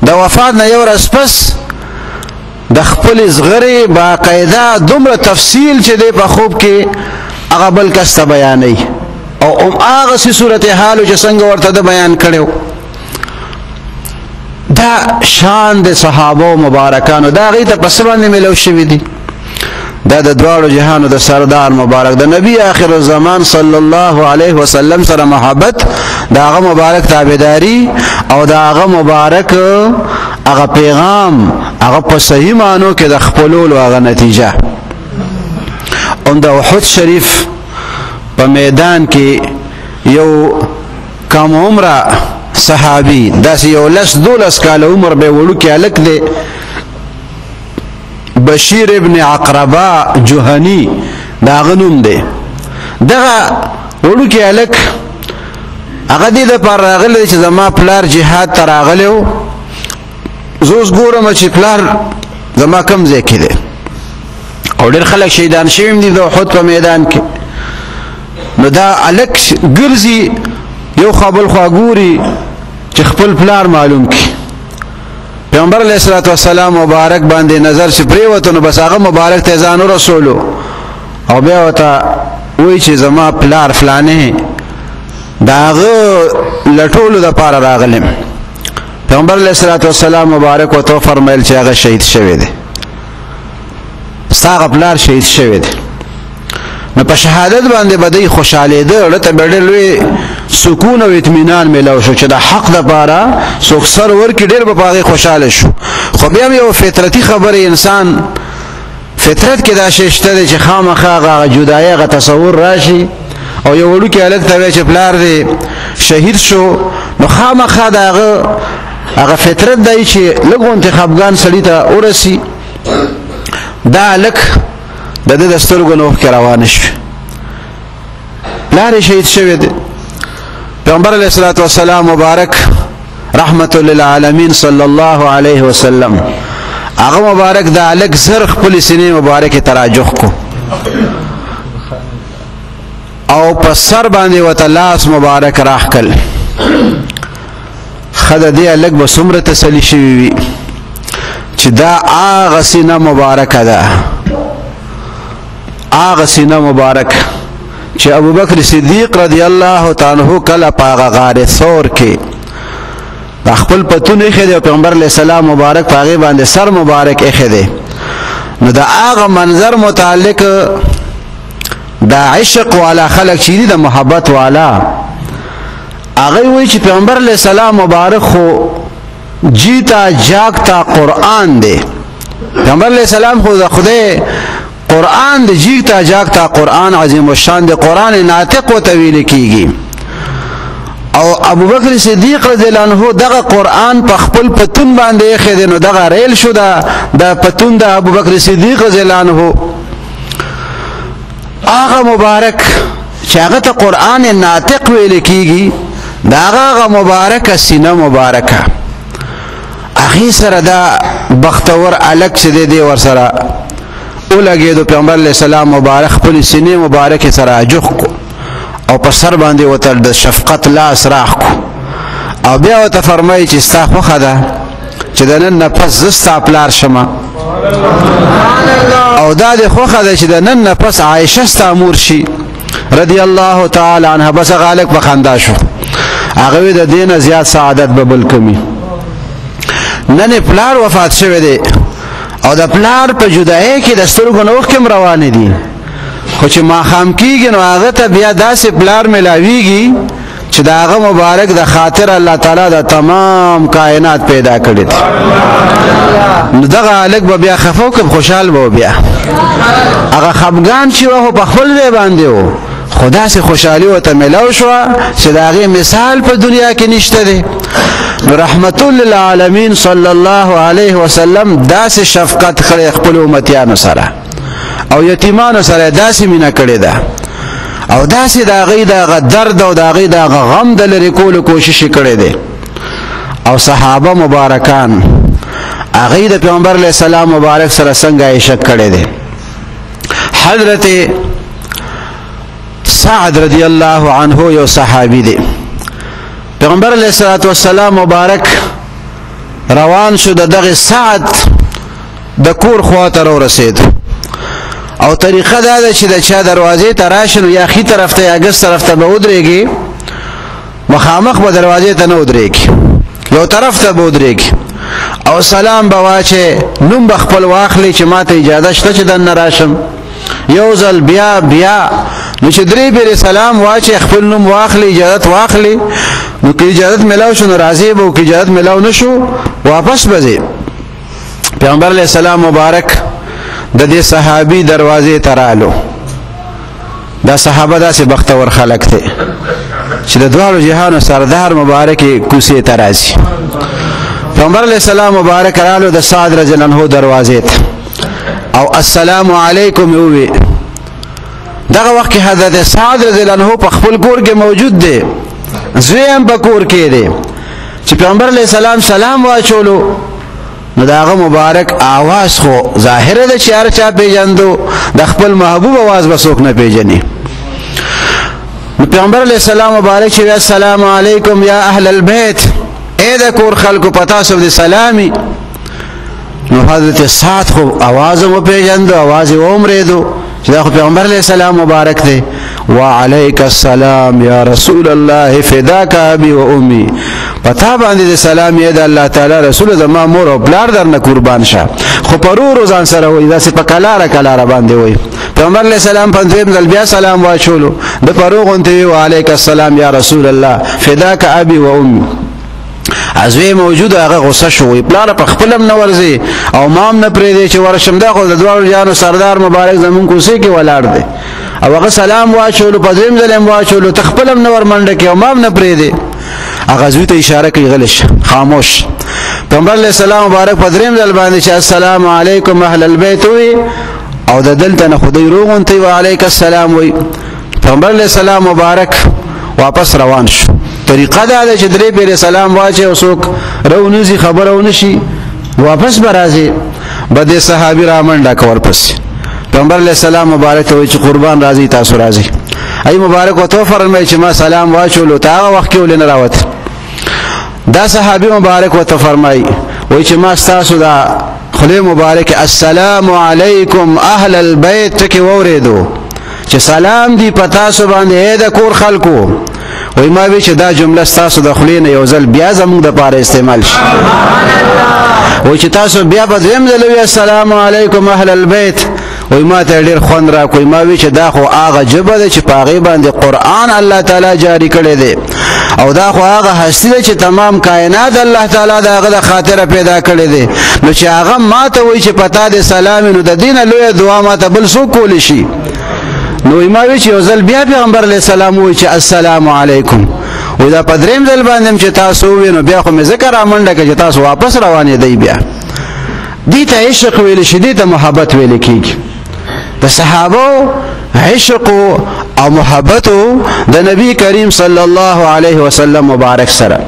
د وفات نه یو ورځ پس د خپلې زغرې باقاعده دومره تفصیل چې دی په خوب کې هغه بل کس ته بیانوي، او هم هغسې صورتحال چې څنګه ورته ده بیان کړی. دا شان د صحابه مبارکانو دا غي ته پس باندې ملو شوی دي. دا د دواړو جهانو د سردار مبارک د نبی آخر الزمان صلی الله علیه وسلم سره محبت، دا هغه مبارک تابعداري او دا هغه مبارک هغه پیغام هغه په صحیح معنو کې د خپلولو هغه نتیجه. هم د احد شریف په میدان کې یو کم عمره صحابي، داسې یو لس دولس کاله عمر به وړوکی هلک دی، بشیر ابن عقربا جهنی د هغه نوم دی. دغه وړوکی هلک هغه دې دپاره راغلی چې زما پلار جهاد ته راغلی و، زه اوس ګورم چې پلار زما کوم ځای کې دی، او ډېر خلک شهیدان شوي هم دي د احد په میدان کې. نو دا هلک ګرځي یو خوا بل خوا ګوري چې خپل پلار معلوم کړي. پیغمبر علیه الصلاة والسلام مبارک باندې نظر چې پرېوتو نو بس هغه مبارک ته ځان ورسولو او بیا ورته وایي چې زما پلار فلانه د هغه لټولو دپاره راغلم. پیغمبر علیه الصلاة والسلام مبارک ورته وفرمیل چې هغه شهید شوی دی، ستا هغه پلار شهید شوی دی. نو په شهادت باندې به دی خوشحالېده، هغه ته به ډېر لوی سکون او اطمینان میلاو شو چې د حق دپاره څوک سر ورکړي، ډېر به په هغې خوشحاله شو. خو بیا هم یو فطرتي خبرې، انسان فطرت کې دا شی شته دی چې خامخا هغه جدایي هغه تصور راشي، او یو وړوکی هلک ته وایي چې پلار دی شهید شو، نو خامخا د هغه هغه فطرت دی چې لږ غونتې خفګان سړي ته ورسي. دا هلک د ده د سترګو نه اوښکې روانې شوې، پلار یې شهید شوی دی. پیغمبر علیه الصلاة والسلام مبارک رحمت للعالمین صلی الله علیه وسلم هغه مبارک د هلک زر خپلې سینې مبارکې ته راجخ کو او په سر باندې ورته لاس مبارک راښکل. ښه د دې هلک به څومره تسلي شوي وي چې دا هغه سینه مبارکه ده، هغه سینه مبارک چې ابوبکر صدیق رضی الله تعالی عنہ کله په هغه غار ثور کې د خپل پتون ایښی دی او پیغمبر علیه السلام مبارک په هغې باندې سر مبارک ایښی دی. نو د هغه منظر متعلق د عشق والا خلک چې دي، د محبت والا، هغه وایي چې پیغمبر علیه السلام مبارک خو جیتا جاگتا قرآن دی. پیغمبر علیه السلام خو د خدای قرآن د جیتا جاگتا قرآن عظیم الشان دی، قرآن ناطق ورته ویل کیږي. او ابوبکر صدیق رضی الله عنه دغه قرآن په خپل پتون باندې ایښی دی، نو دغه ریل شو د پتون د ابوبکر صدیق رضی الله عنه هغه مبارک چې هغه ته قرآن ناطق ویل کیږي، د هغه مبارکه سینه مبارکه هغې سره دا بختور هلک چې دی دی ورسره ولګېدو. پیغمبر علیه السلام مبارک خپلې سینې مبارکې سره جوخ کو او په سر باندې ورته د شفقت لاس راخ کو او بیا ورته فرمایي چې ستا خوښه ده چې د نن نه پس زه ستا پلار شمه، او دا دې خوښه ده چې د نن نه پس عایشه ستا مور شي رضی الله تعالی عنها. بس هغه هلک په خندا شو، هغه وی د دې نه زیات سعادت به بل کمي. نن یې پلار وفات شوی دی او د پلار په جدایۍ کې د سترګو نه اوښکې هم روانې دي، خو چې ماښام کېږي نو هغه ته بیا داسې پلار میلاویږي چې د هغه مبارک د خاطر الله تعالی د تمام کائنات پیدا کړی دی. نو دغه هلک به بیا خفه و که خوشحال به بیا هغه خفګان چې وه په خپل ځای باندې و، خو داسې خوشحالي ورته میلاو شوه چې د هغې مثال په دنیا کې نشته دی. رحمت للعالمین صلی الله علیه وسلم داسې شفقت کړی خپل امتیانو سره او یتیمانو سره داسې مینه کړې ده، او داسې د هغې د هغه درد او د هغې د هغه غم د لرې کولو کوشش یې کړی دی. او صحابه مبارکان هغې د پیغمبر علیه السلام مبارک سره څنګه عشق کړی دی. حضرت سعد رضی الله عنه یو صحابي دی. پیغمبر علیه الصلاة والسلام مبارک روان شو د دغه سعد د کور خوا ته راورسېد، او طریقه دا ده چې د چا دروازې ته راشي نو یا ښي طرف ته یا ګس طرف ته به ودرېږي، مخامخ به دروازې ته نه ودرېږي، یو طرف ته به ودرېږي. او سلام به واچې، نوم به خپل واخلي چې ماته اجازه شته چې دننه راشم. یو ځل بیا بیا، نو چې درې پېرې سلام واچې، خپل نوم واخلي، اجازت واخلي، نو که اجازت ملاو شو نو راځي به، او که اجازت ملاو نه شو واپس به ځي. پیغمبر علیه السلام مبارک د دې صحابي دروازې ته رالو. دا صحابه داسې بختور خلک دی چې د دواړو جهانو سردار مبارک کوڅې ته راځي. پیغمبر علیه السلام مبارک رالو د سعد رضی الله عنه دروازې ته او السلام علیکم وی. دغه وخت کې حضرت سعد رضی الله عنه په خپل کور کې موجود دی، زوی هم په کور کې دی. چې پیغمبر علیه السلام سلام واچولو نو د هغه مبارک آواز خو ظاهره ده چې هر چا پېژندو، د خپل محبوب آواز به څوک نه پېژني. نو پیغمبر علیه السلام مبارک چې السلام علیکم یا اهل البیت، ای د کور خلکو په تاسو دې سلامي. نو حضرت سعد خو آواز مو پېژندو، آواز یې ومرېدو چې دا خو پیغمبر علیه السلام مبارک دی. وعلیک السلام یا رسول الله، فداک ابي و امي، پتا باندې د سلام یې د الله تعالی رسول، زما مور او پلار درنه قربان شه. خو پرور ځان سره وای، داسې په کلاره کلاره باندې وای. پیغمبر علیه السلام په دویم ځل بیا سلام واچولو، د پرو غونته وی وعلیک السلام یا رسول الله، فداک ابي و امي. ازوی موجود هغه غوسه شو، وی پلار په خپلم نه ورځي او مام نه پرېږدي چې ورشم، دا خو د دواړو جانو سردار مبارک زمونږ کوڅې کې ولاړ دی. او هغه سلام واچولو، په دویم ځل هم واچولو، ته خپلم نه ورمنډه کې او مام نه پرېږدي. هغه زوی ته اشاره کوي غلی شه، خاموش. پیغمبر علیه السلام مبارک په دریم ځل باندې چې السلام علیکم اهل البیت وی او د دلته نه خدای روغونتی وعلیک السلام وی. پیغمبر علیه السلام مبارک واپس روان شو. طریقه دا ده چې درې پېرې سلام واچي او څوک رونوځي، خبره ونشي، واپس به راځي. به دې صحابي رامنډه که ورپسې. پیغمبر علیه السلام مبارک ته وایي چې قربان راځي، تاسو راځي. ای مبارک ورته وفرمایي چې ما سلام واچولو، ته هغه وخت کې ولې نه راوتې؟ دا صحابي مبارک ورته فرمایي وایي چې ما ستاسو دا خولې مبارک السلام علیکم اهل البیت ټکې واورېدو چې سلام دی په تاسو باندې ای د کور خلکو. وای ما وی چې دا جمله ستاسو د خولې نه یو ځل بیا زموږ دپاره استعمال شي. وای چې تاسو بیا په دویم ځل وی السلام علیکم اهل البیت، وای ما ته ډېر خوند راکوي. ما وی چې دا خو هغه ژبه ده چې په هغې باندې قرآن الله تعالی جاري کړی دی، او دا خو هغه هستی ده چې تمام کائنات الله تعالی د هغه د خاطره پیدا کړی دی. نو چې هغه ما ته وایي چې په تا دې سلام، نو د دې نه لویه دعا ما ته بل څوک کولی شي؟ نو ما وی چې یو ځل بیا پیغمبر علیه السلام وایي چې السلام علیکم. وایي دا په دریم ځل باندې هم چې تاسو ووایئ نو بیا خو مې ځکه رامنډه کړه چې تاسو واپس روانېدئ. بیا دې ته عشق ویل شي، دې ته محبت ویل کېږي. د صحابو عشق او محبت د نبی کریم صلی الله علیه وسلم مبارک سره.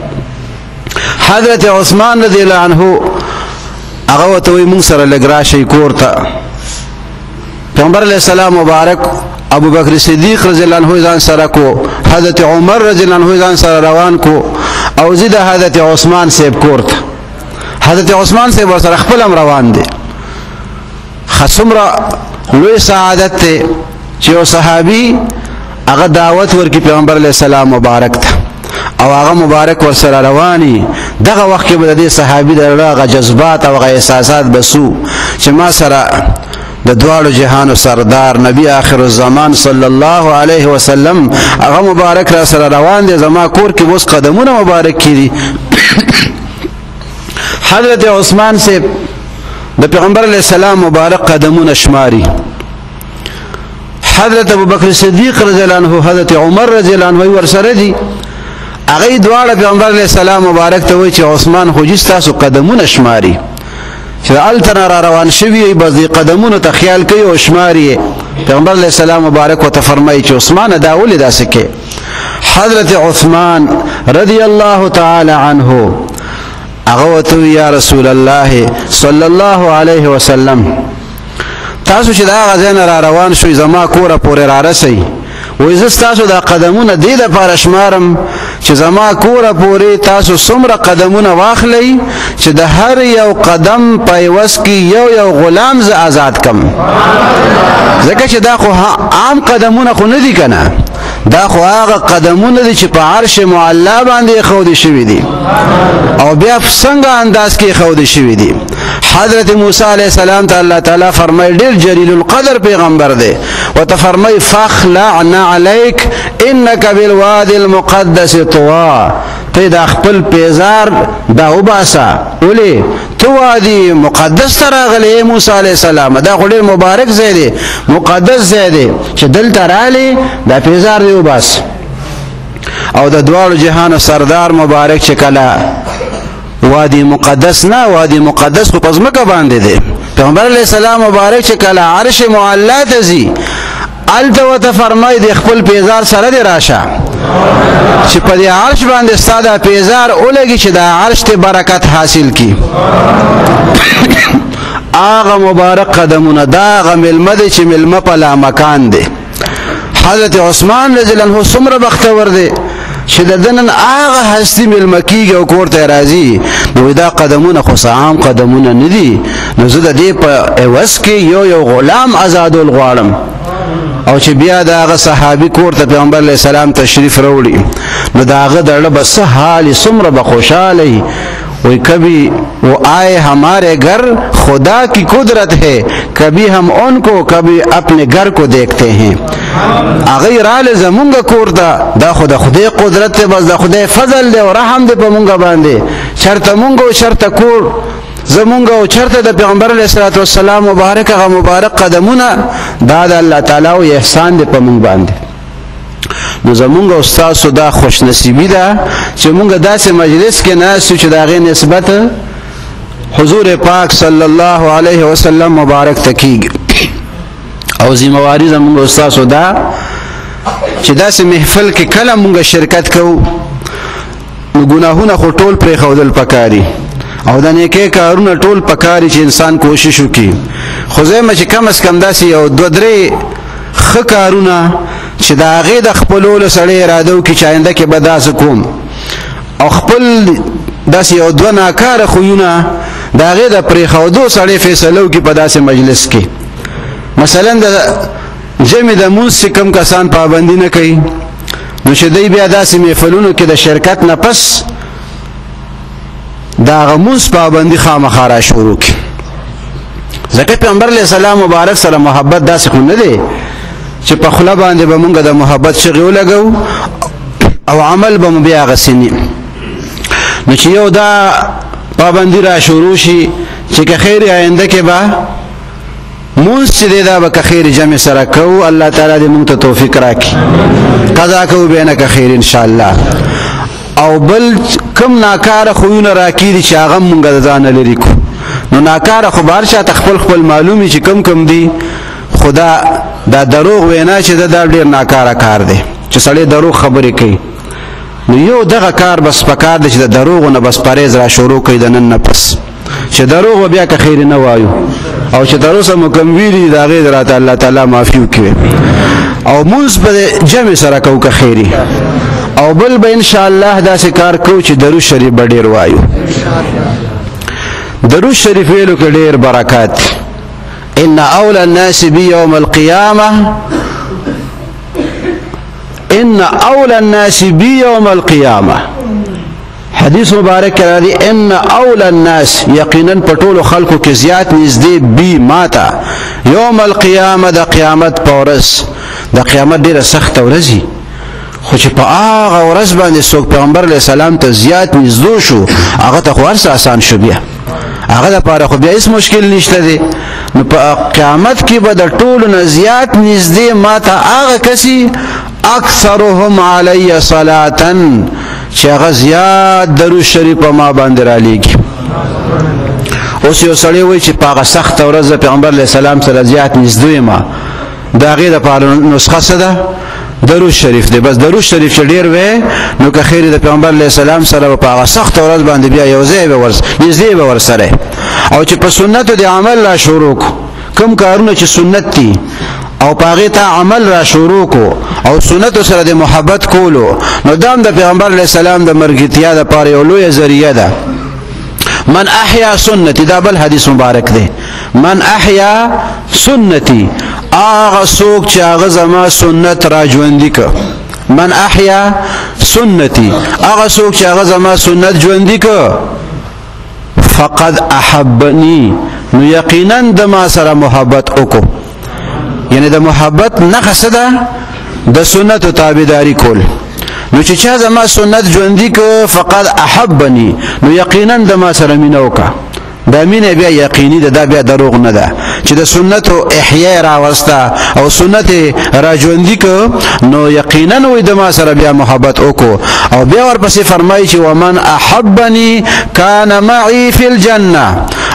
حضرت عثمان رضی الله عنه هغه ورته وایي مونږ سره لږ راشئ کور ته. پیغمبر علیه السلام مبارک ابو بکر صدیق رضی الله عنه ځان سره کو، حضرت عمر رضی الله عنه ځان سره روان کو، او زه د حضرت عثمان صاحب کور ته. حضرت عثمان صاحب ورسره خپل هم روان دی. څومره لوی سعادت دی چې یو صحابي هغه دعوت ورکړي پیغمبر علیه السلام مبارک ته، او هغه مبارک ورسره رواني. دغه وخت کې به د دې صحابي د زړه هغه جذبات او هغه احساسات بسو چې ما سره د دواړو جهانو سردار نبی آخر الزمان صلی الله علیه وسلم هغه مبارک را سره روان دی، زما کور کې اوس قدمونه مبارک کړي. حضرت عثمان صاحب د پیغمبر علیه السلام مبارک قدمونه شماري. حضرت ابوبکر صدیق رضی الله عنه، حضرت عمر رضی الله عنه ورسره دي. هغه دواړه پیغمبر علیه السلام مبارک ته وایي چې عثمان خو جی ستاسو قدمونه شماري، چې هلته نه را روان شوي بس دې قدمونو ته خیال کوي او شماري. پیغمبر علیه السلام مبارک ورته فرمایي چې عثمانه دا ولې داسې کوې؟ حضرت عثمان رضی الله تعالی عنه هغه ورته وایي یا رسول الله صلی الله علیه وسلم، تاسو چې د هغه ځای نه را روان شوئ زما کوره پورې را رسئ، وایي زه ستاسو دا قدمونه دې دپاره شمارم چې زما کوره پورې تاسو څومره قدمونه واخلئ چې د هر یو قدم په عوض کې یو یو غلام زه آزاد کم. ځکه چې دا خو عام قدمونه خو نه دي که نه، دا خو هغه قدمونه دي چې په عرش معلا باندې خودي شوي دي او بیا څنګه انداز کې خودي شوي دي. حضرت موسی علیه السلام ته الله تعالی فرمایي، ډیر جلیل القدر پیغمبر دی، وته فرمایي فخلعنا عليك انك بالوادي المقدس طوى. ته دا خپل پیزار دا وباسه، ولې ته وادي مقدس ته راغلی موسی علیه السلام، دا خو ډېر مبارک ځای دی، مقدس ځای دی، چې دلته راغلی دا پیزار دی وباس. او د دواړو جهانو سردار مبارک چې کله وادي مقدس نه، وادي مقدس خو په ځمکه باندې دی، پیغمبر علیه السلام مبارک چې کله عرش معلا ته ځي، هلته ورته فرمایي د خپل پیزار سره دې راشه، چې په دې عرش باندې ستا دا پیزار ولګي چې دا عرش ته برکت حاصل کړي. هغه مبارک قدمونه، دا هغه مېلمه دی چې مېلمه په لامکان دی. حضرت عثمان رضی الله عنه څومره بختور دی چې د ده نن هغه هستي مېلمه کېږي او کور ته راځي. نو دا قدمونه خو څه عام قدمونه نه دي، نو زه د دې په عوض کې یو یو غلام ازادول غواړم. او چې بیا د هغه صحابي کور ته پیغمبر علیه السلام تشریف راوړي، نو د هغه د زړه به څه حال، څومره به خوشحاله وي. وی کبھی وہ آئے ہمارے گھر، خدا کی قدرت ہے، کبھی ہم ان کو کبھی اپنے گھر کو دیکھتے ہیں. هغه راله زمونږ کور ته، دا خو د خدای قدرت دی، بس د خدای فضل دی او رحم دی په مونږ باندې. چرته مونږ او چرته کور زمونږ او چرته د پیغمبر علیه الصلاة والسلام مبارک هغه مبارک قدمونه، دا د الله تعالی او احسان دی په مونږ باندې. نو زمونږ او ستاسو دا خوش نصیبي ده چې مونږ داسې مجلس کې ناست یو چې د هغې نسبت حضور پاک صلی الله علیه وسلم مبارک ته کېږي. او ذمهواري زمونږ او ستاسو دا چې داسې محفل کې کله مونږ شرکت کوو، نو ګناهونه خو ټول پرېښودل پکاري او د نیکۍ کارونه ټول پکاري چې انسان کوشش وکړي. خو زه یم چې کم از کم داسې یو دوه درې ښه کارونه چې د هغې د خپلولو سړی اراده وکړي چې آینده کې به داسې کوم، او خپل داسې یو دوه ناکاره خویونه د هغې د پرېښودو سړی فیصله وکړي په داسې مجلس کې. مثلا د جمع د مونځ چې کوم کسان پابندي نه کوي، نو چې دوی بیا داسې محفلونو کې د شرکت نه پس د هغه مونځ پابندي خامخا را شروع کړي. ځکه پیغمبر علیه السلام مبارک سره محبت داسې خو نه دی چې په خوله باندې به مونږ د محبت چغې ولګوو او عمل به مو بیا هغسې نه. نو چې یو دا پابندي را شروع شي چې که خیر آینده کې به مونځ چې دی دا به که خیر جمع سره کوو، الله تعالی دې مونږ ته توفیق راکړي، قضا کوو بیا نه که خیر انشاءالله. او بل کم ناکاره خویونه راکېږي چې هغه مونږ د ځانه لرې کړو. نو ناکاره خو به هر چا ته خپل خپل معلوم وي چې کم کم دي، خو دا دروغ وینا چې دا ډېر ناکاره کار دی چې سړی دروغ خبرې کوي. نو یو دغه کار بس پکار دی چې د دروغو نه بس پرهېز را شروع کړي د نن نه پس، چې دروغ بیا که خیر نه وایو، او چې تر اوسه مو کوم ویلي د هغې راته الله تعالی معافي وکړي. او مونځ به جمع سره کوو که خیري، او بل به انشاءالله داسې کار کوو چې درود شریف به ډېر وایو. درود شریف ویلو کې ډېر برکات. ان اولى الناس بي يوم القيامه، ان اولى الناس بي يوم القيامه، حدیث مبارک راځي، ان اولى الناس، یقینا په ټولو خلکو کې زیات نږدې بي ماته یوم القیامه، د قیامت په ورځ. د قیامت ډېره سخته ورځ، خو چې په هغه ورځ باندې څوک پیغمبر علیه السلام ته زیات نږدې شو، هغه ته خو هر څه اسان شو، بیا هغه دپاره خو بیا هېڅ مشکل نشته دی. نو په قیامت کې به د ټولو نه زیات نږدې ماته هغه کسي اکثرهم علی صلاة، چې هغه زیات درود شریف په ما باندې رالیږي. اوس یو سړی وایي چې په هغه سخته ورځ د پیغمبر علیه السلام سره زیات نږدې یم، د هغې دپاره نسخه څه ده؟ درود شریف دی. بس درود شریف چې ډېر وی، نو که خیر د پیغمبر علیه السلام سره په هغه سخته ورځ باندې بیا یو ځای به نږدې به ورسره. او چې په سنتو د عمل را شروع کو، کوم کارونه چې سنت دي او په هغې ته عمل را شروع کو او سنتو سره د محبت کولو، نو دا هم د پیغمبر علیه السلام د مرګتیا دپاره یو لویه ذریعه ده. من احیا سنتي، دا بل حدیث مبارک دی، من احیا سنتي، هغه څوک چې هغه زما سنت را ژوندي که، من احیا سنتي، هغه څوک چې هغه زما سنت ژوندي کو، فقد احبني، نو یقینا د ما سره محبت وکړو. یعنی د محبت نښه څه ده؟ د سنت تابعداري کول. نو چې چا زما سنت ژوندي کو، فقد احبني، نو یقینا د ما سره مینه وکړه. دا مینه بیا یقیني ده، دا بیا دروغ نه ده چې د سنتو احیا راوسته او سنت را ژوندي کو، نو یقینا وې د ما سره بیا محبت وکړو. او بیا ورپسې فرمایي چې ومن احبني کان معي فی الجنه،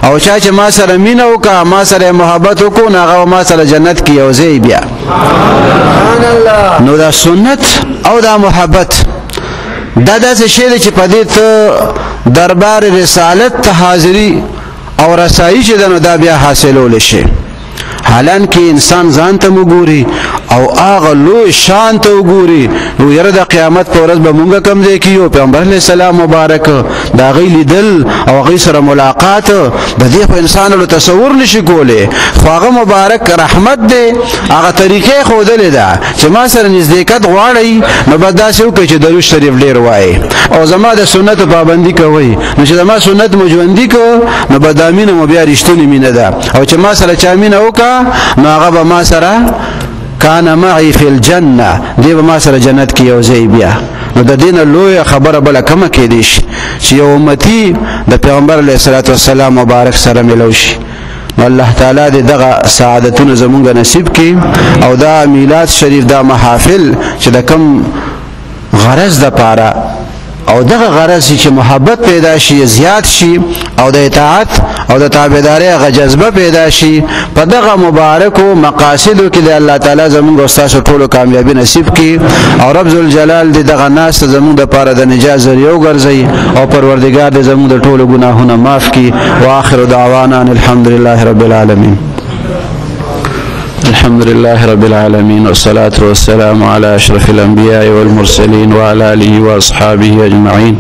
او چا چې ما سره مینه وکړه، ما سره محبت وکړو، نو هغه ما سره جنت کې یو ځای بیا. نو دا سنت او دا محبت دا داسې شی دی چې په دې ته دربار رسالت ته حاضری او رسایي چې ده، نو دا بیا حاصلولی شي. حالانکه انسان ځان ته وګوري او هغه لوی شان ته وګوري، نو یره د قیامت په ورځ به مونږ کم ځای کې یو. پیغمبر علیه السلام مبارک د هغې لیدل او هغې سره ملاقات د دې خو انسان له تصور نشي کولی، خو هغه مبارک رحمت دی، هغه طریقې ښودلې ده چې ما سره نزدېکت غواړئ نو بس داسې وکړئ چې درود شریف ډېر وایي او زما د سنتو پابندي کوئ. نو چې زما سنت مو ژوندي کړو، نو به دا مینه مو بیا رښتونې مینه ده. او چې ما سره چا مینه وکړه، نو هغه به ما سره کان معي فی الجنه، دی به ما سره جنت کې یو ځای بیا. نو د دین لویه خبره بله کومه کېدای شي چې یو امتي د پیغمبر علیه الصلاة والسلام مبارک سره ملو شي. نو الله تعالی دې دغه سعادتونه زمونږ نصیب کړي. او دا میلاد شریف، دا محافل چې د کم غرض د پاره، او دغه غرض چې محبت پیدا شي، زیات شي، او د اطاعت او د تابعدارۍ هغه جذبه پیدا شي، په دغه مبارکو مقاصدو کې د الله تعالی زمونږ او ستاسو ټولو کامیابي نصیب کړي. او رب ذوالجلال دې دغه ناس زمونږ دپاره د نجات ذریعه وګرځوي، او پروردګار دې زمونږ د ټولو ګناهونه معاف کړي. واخر دعوانا ان الحمد لله رب العالمین. الحمد لله رب العالمين، والصلاة والسلام على أشرف الأنبياء والمرسلين وعلى آله وأصحابه أجمعين.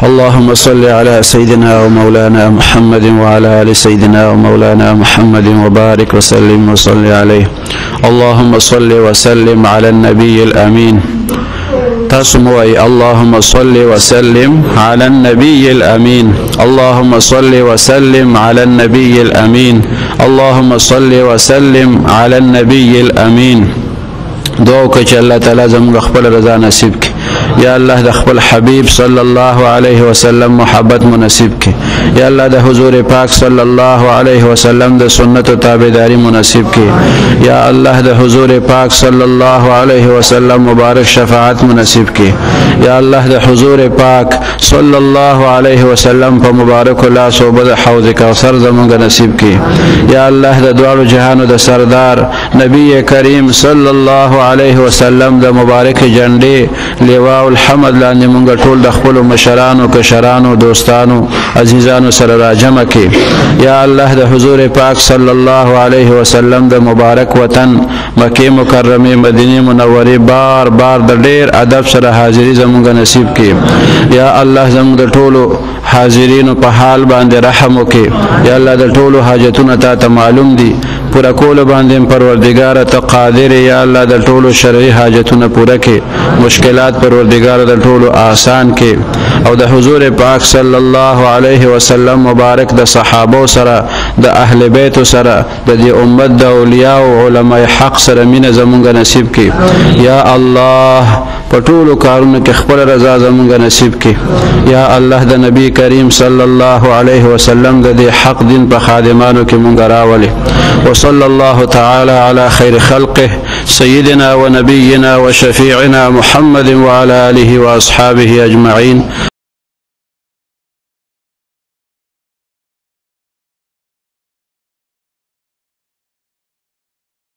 اللهم صل على سيدنا ومولانا محمد وعلى آل سيدنا ومولانا محمد وبارك وسلم وصل عليه. اللهم صل وسلم على النبي الأمين. تسموي اللهم صل وسلم على النبي الأمين. اللهم صل وسلم على النبي الأمين. اللهم صل وسلم على النبي الأمين. دعا وکړه چې الله تعالی زموږ خپل رضا نصیب کړي. یا الله د خپل حبیب صلی الله علیه وسلم محبت مو نصیب کړي. یا الله د حضور پاک صلی الله علیه وسلم د سنت او تابعداري مو نصیب کړي. یا الله د حضور پاک صلی الله علیه وسلم مبارک شفاعت مو نصیب کړي. یا الله د حضور پاک صلی الله علیه وسلم په مبارک لاس او د حوض کوثر زموږ نصیب کړي. یا الله د دواړو جهانو د سردار نبی کریم صلی الله علیه وسلم د مبارک جنډې لواء الحمد لاندې مونږ ټول د خپلو مشرانو، کشرانو، دوستانو، عزیزانو سره راجمع کړي. یا الله د حضور پاک صلی الله علیه وسلم د مبارک وطن مکې مکرمې، مدینې منورې بار بار د ډېر ادب سره حاضری زمونږ نصیب کړي. یا الله زمونږ د ټولو حاضرینو په حال باندې رحم وکړي. یا الله د ټولو حاجتونه تا ته معلوم دي، پوره کولو باندې پروردګار ته قادر. یا الله د ټولو شرعي حاجتونه پوره کړي، مشکلات پروردګار د ټولو آسان کړي. او د حضور پاک صلی الله علیه وسلم مبارک د صحابو سره، د اهل بیت سره، د دې امت د اولیاء او علماء حق سره مینه زمونږ نصیب کړي. یا الله په ټولو کارونو کې خپل رضا زمونږ نصیب کړي. یا الله د نبی کریم صلی الله علیه وسلم د دې حق دین په خادمانو کې مونږ راولي. وصلى الله تعالى على خير خلقه سيدنا ونبينا وشفيعنا محمد وعلى آله وأصحابه أجمعين.